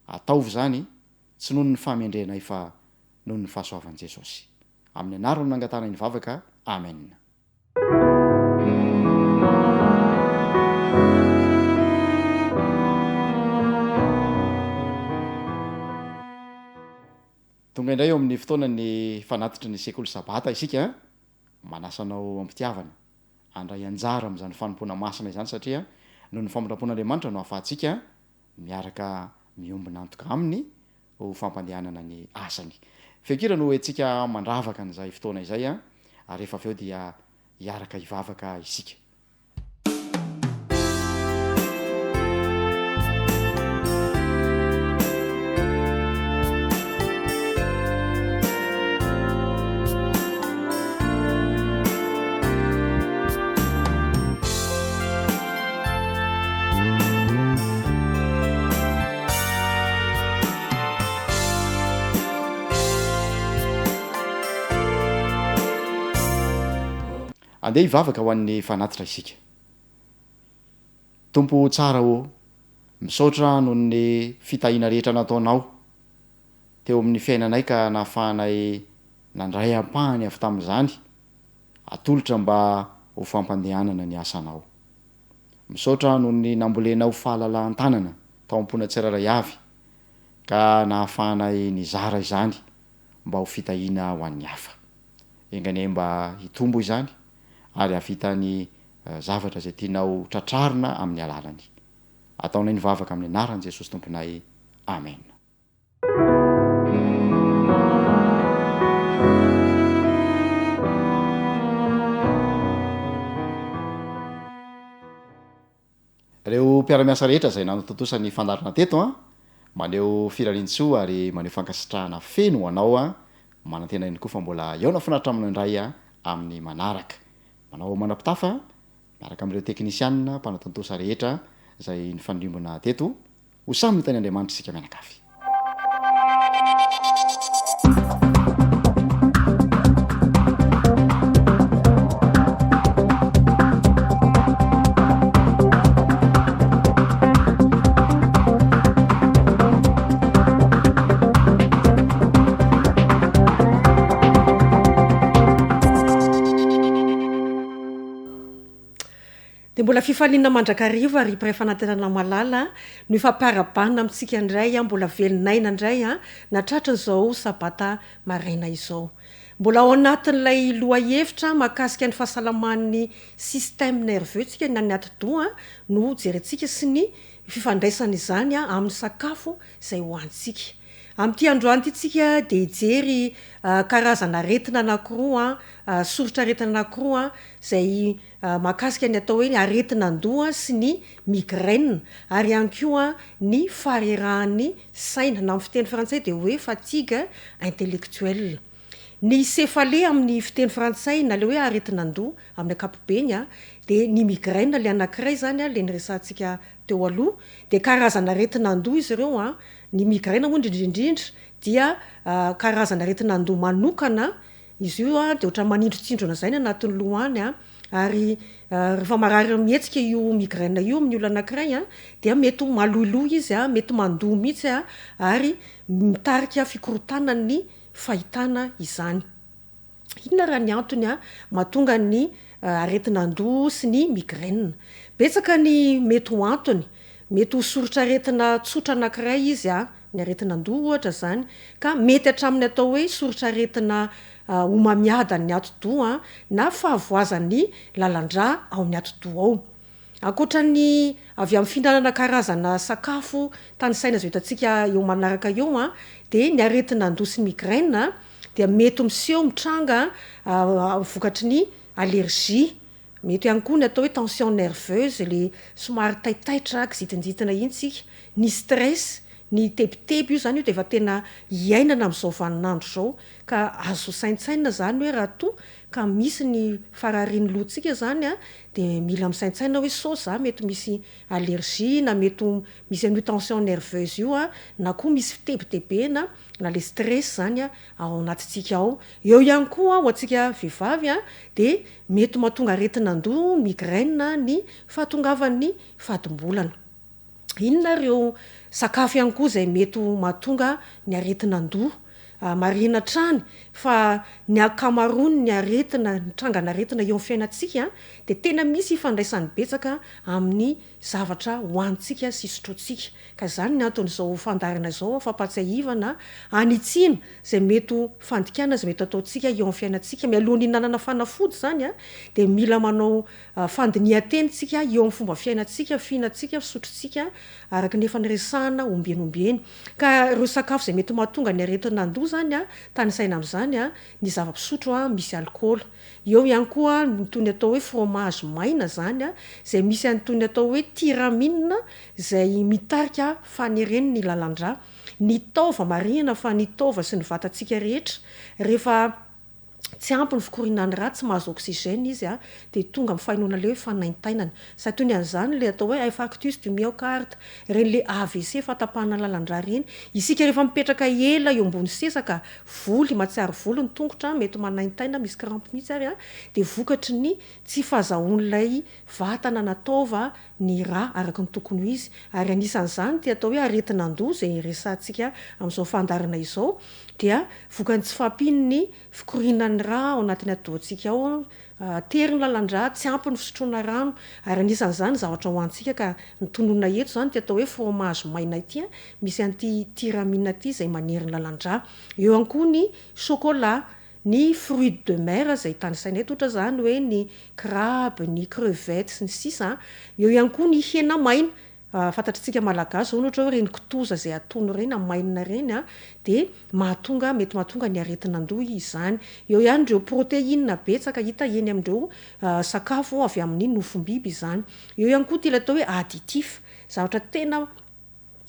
S12: Ataovy izany, tsy noho ny fahamendrehanay fa noho ny fahasoavan'i Jesosy. Amin'ny anarany no nangatanay ny vavaka, Amen. Tonga indray eo amin'ny fotoanan'ny fanatitry ny sekoly Sabata isika. Manasa anao am-pitiavana handray anjara amin'izany fanompoana masina izany satria noho ny famindram-pon'Andriamanitra no ahafahantsika miaraka miombona antoka Aminy ho fampandehanana ny asany. Feon-kira no hoentintsika mandravaka an'izay fotoana izay ary rehefa avy eo dia hiaraka hivavaka isika. Andeha hivavaka ho an'ny fanatitra isika. Tompo tsara ô, misaotra noho ny fitahiana rehetra nataonao teo amin'ny fiainanay ka nahafahanay nandray ampahany avy tamin'izany atolotra mba ho fampandehanana ny asanao. Misaotra noho ny nambolenao fahalalahan-tanana tao am-pona tsirairay avy ka nahafahanay nizara izany mba ho fitahiana ho an'ny hafa. Enga anie mba hitombo izany ary hahavita ny zavatra izay tianao tratrarina amin'ny alalany. Ataonay ny vavaka amin'ny anaran'i Jesosy Tomponay. Amen. Ireo mpiara-miasa rehetra izay nanatontosa ny fandaharana teto an, maneho firarian-tsoa ary maneho fankasitrahana feno ho anao an, manantena ihany koa fa mbola hihaona finaritra aminao indray an amin'ny manaraka. Manao manam-pitafa miaraka amin'ireo teknisianina mpanatontosa rehetra izay nifandrimbona teto. Ho samy ho tahin'Andriamanitra isika mianakavy.
S13: Mbola fifaliana mandrakariva ry mpiray fanantenana malala no ifampiarahabana amintsika indray mbola velon'aina indray natratrin'izao sabata maraina izao. Mbola ao anatin'ilay lohahevitra mahakasika ny fahasalaman'ny système nerveux tsika na ny atidoha no jerentsika sy ny fifandraisan'izany amin'ny sakafo izay hohanintsika. Amin'ity androany ity tsika dia hijery karazana aretina anankiroa, soritr'aretina anankiroa izay mahakasika ny atao hoe ny aretin'andoha sy ny migraine ary ihany koa ny faharerahan'ny saina na amin'ny fiteny frantsay dia hoe fatigue intellectuelle. Ny céphalée amin'ny fiteny frantsay na ilay hoe aretin'andoha amin'ny ankapobeny dia ny migraine ilay anankiray izany ilay niresahantsika teo aloha dia karazana aretin'andoha izy ireo an, ny migraine moa indrindra indrindra dia karazana aretin'andoha manokana Izy io dia ohatran'ny manindrontsindrona izay ny anatin'ny loha any ary rehefa marary mihetsika io migraine io amin'ny olona anankiray dia mety ho maloiloy izy, mety mandoa mihitsy ary mitarika fikorontanan'ny fahitana izany. Inona raha ny antony mahatonga ny aretin'andoha sy ny migraine? Betsaka ny mety ho antony. Mety ho soritr'aretina tsotra anankiray izy ny aretin'andoha ohatra izany, ka mety hatramin'ny atao hoe soritr'aretina homamiadan'ny atidoha na fahavoazan'ny lalan-drà ao amin'ny atidoha ao. Ankoatra ny avy amin'ny fihinanana karazana sakafo tanisaina izay ho hitantsika eo manaraka eo dia ny aretin'andoha sy migraine dia mety miseho mitranga vokatry ny allergie Mety ihany koa ny atao hoe tension nerveuse, le somary taitaitra, kizitinjitina iny tsika, ny stress, ny tebiteby io zany io dia efa tena iainana amin'izao vaninandro izao ka azo saintsainina zany hoe raha toa ka misy ny fararian'ny lohantsika zany an dia mila misaintsaina hoe sao za mety misy allergie na mety ho misy an'io tension nerveuse io an na koa misy fitebitebena na le stress zany ao anatintsika ao. Eo ihany koa ho antsika vehivavy dia mety mahatonga aretin'andoha, migraine, ny fahatongavan'ny fadimbolana. Inona ireo sakafo ihany koa izay mety ho mahatonga ny aretin'andoha? Marihina hatrany fa ny ankamaroan'ny aretina, ny trangan'aretina eo amin'ny fiainantsika dia tena misy ifandraisany betsaka amin'ny zavatra hohanintsika sy sotrointsika. Ka izany ny anton'izao fandaharana izao, fampahatsiahivana, hanitsiana izay mety ho fandikana izay mety ataontsika eo amin'ny fiainantsika. Mialohan'ny hihinanana fanafody izany dia mila manao fandinihan-tena isika eo amin'ny fomba fiainantsika, fihinantsika, fisotrontsika araka ny efa niresahana ombieny ombieny. Ka ireo sakafo izay mety mahatonga ny aretin'andoha izany, tanisaina amin'izany ny zava-pisotro misy alikaola. Eo ihany koa ny toy ny atao hoe fromage maina izany, izay misy an'itony atao hoe tyramine izay mitarika fanereny ny lalan-drà. Ny taova, marihina fa ny taova sy ny vatantsika rehetra rehefa tsy ampy ny fikorianan'ny rà, tsy mahazo oxygène izy dia tonga amin'ny fahenoana ilay hoe fanaintainana. Sady toy ny an'izany ilay atao hoe infarctus du myocarde, ireny ilay AVC, fahatapahana lalan-drà ireny. Isika rehefa mipetraka ela eo ambony seza ka voly, mahatsiaro voly ny tongotra, mety manaintaina, misy crampe mihitsy ary dia vokatry ny tsy fahazahoan'ilay vatana na taova ny rà araka ny tokony ho izy. Ary anisan'izany ity atao hoe aretin'andoha izay resahantsika amin'izao fandaharana izao dia vokany tsy fahampian'ny fikorianan'ny rà ao anatin'ny atidohantsika ao, tery ny lalan-drà, tsy ampy ny fisotroana rano ary anisan'izany ny zavatra hohanintsika ka ny tononina eto izany ity atao hoe fromage maina ity misy an'ity tyramine ity izay manery ny lalan-drà. Eo ihany koa ny chocolat, ny fruits de mer izay tanisaina eto ohatra izany hoe ny crabe, ny crevette sy ny sisa. Eo ihany koa ny hena maina, fantatr'tsika malagasy izao ny ohatra hoe ireny kitoza izay atono ireny, amainina ireny dia mahatonga, mety mahatonga ny aretin'andoha izany. Eo ihany ireo protéines betsaka hita eny amin'ireo sakafo avy amin'ny nofom-biby izany. Eo ihany koa ity ilay atao hoe additif, zavatra tena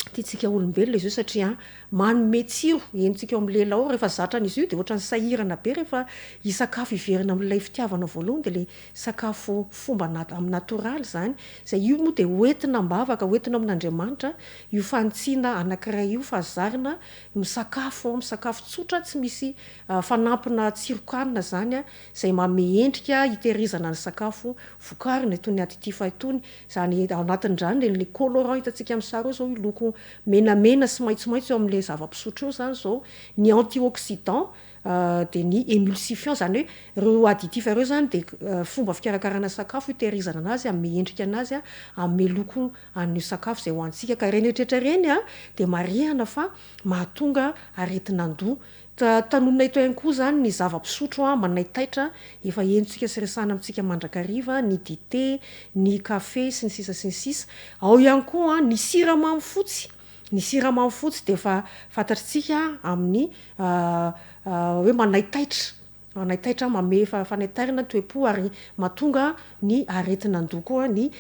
S13: tiantsika olombelona izy io satria manome tsiro henontsika eo amin'ny lela ao, rehefa zatra an'izy io dia ohatran'ny sahirana be rehefa hisakafo hiverina amin'ilay fitiavana voalohany dia ilay sakafo fomba amin'ny natoraly izany, izay io moa dia hoentina am-bavaka, hoentina amin'Andriamanitra io fanitsiana anankiray io fa zarina misakafo, misakafo tsotra tsy misy fanampina tsiron-kanina izany izay manome endrika hitehirizana ny sakafo vokarina itony additif itony. Izany ao anatin'izany ireny le colorant hitantsika amin'ny sary eo izao io loko menamena sy maitsomaitso eo amin'ilay zava-pisotro eo izany izao, ny antioxydant. dia ny émulsifiant, izany hoe ireo additifs ireo izany dia fomba fikarakarana sakafo hitehirizana anazy, hanome endrika anazy, hanome loko an'io sakafo izay hohanintsika. Ka ireny rehetra ireny dia marihana fa mahatonga aretin'andoha. Tanonina eto ihany koa izany ny zava-pisotro manaitaitra efa henontsika sy resahina amintsika mandrakariva, ny dite, ny kafe, sy ny sisa sy ny sisa. Ao ihany koa ny siramamy fotsy. Ny siramamy fotsy dia efa fantatritsika amin'ny hoe manaitaitra, manaitaitra, manome fanaitairana ny toe-po ary mahatonga ny aretin'andoha koa ny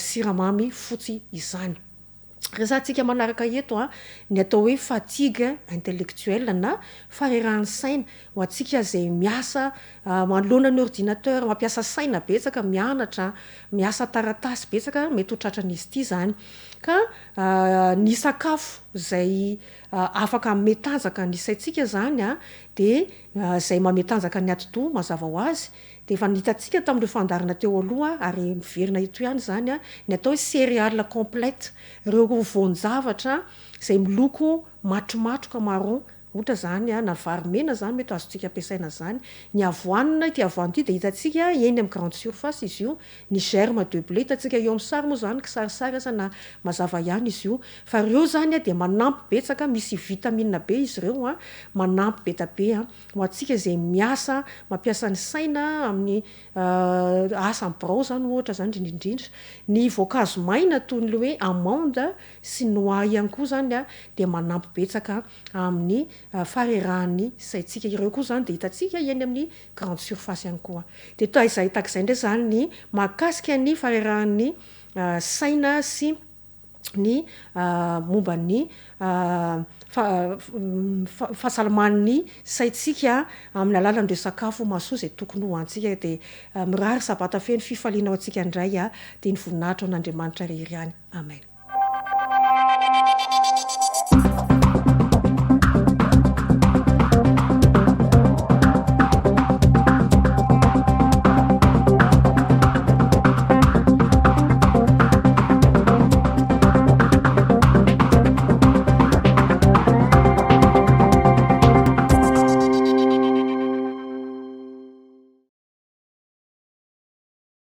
S13: siramamy fotsy izany. Resahantsika manaraka eto ny atao hoe fatigue intellectuelle na faharerahan'ny saina, ho antsika izay miasa manoloana ny ordinateur, mampiasa saina betsaka, mianatra, miasa taratasy betsaka, mety ho tratran'izy ity izany. Ka ny sakafo izay afaka hanome tanjaka ny saintsika izany dia izay manome tanjaka ny atidoha mazava ho azy, Dia efa nitantsika tamin'ireo fandaharana teo aloha ary miverina eto ihany izany ny atao hoe céréales complètes, ireo voan-javatra izay miloko matromatroka, marron, ohatra izany na vary mena izany mety azontsika ampiasaina izany, ny avoine, ity avoine ity dia hitantsika eny amin'ny grande surface izy io, ny germe de blé hitantsika eo amin'ny sary moa izany kisarisary asa na mazava ihany izy io, fa ireo izany dia manampy betsaka, misy vitamine be izy ireo, manampy be da be. Ho antsika izay miasa, mampiasa ny saina amin'ny asa amin'ny birao izany ohatra izany indrindra indrindra. Ny voankazo maina toy ny hoe amande sy noix ihany koa izany dia manampy betsaka amin'ny faharerahan'ny saintsika. Ireo koa izany dia hitantsika eny amin'ny grande surface ihany koa. Dia toa izay tahaka izay indray izany ny mahakasika ny faharerahan'ny saina sy ny momba ny fahasalaman'ny saintsika amin'ny alalan'ireo sakafo mahasoa izay tokony hohanintsika. Dia mirary sabata feno fifaliana ho antsika indray dia ny voninahitra ho an'Andriamanitra irery ihany. Amen.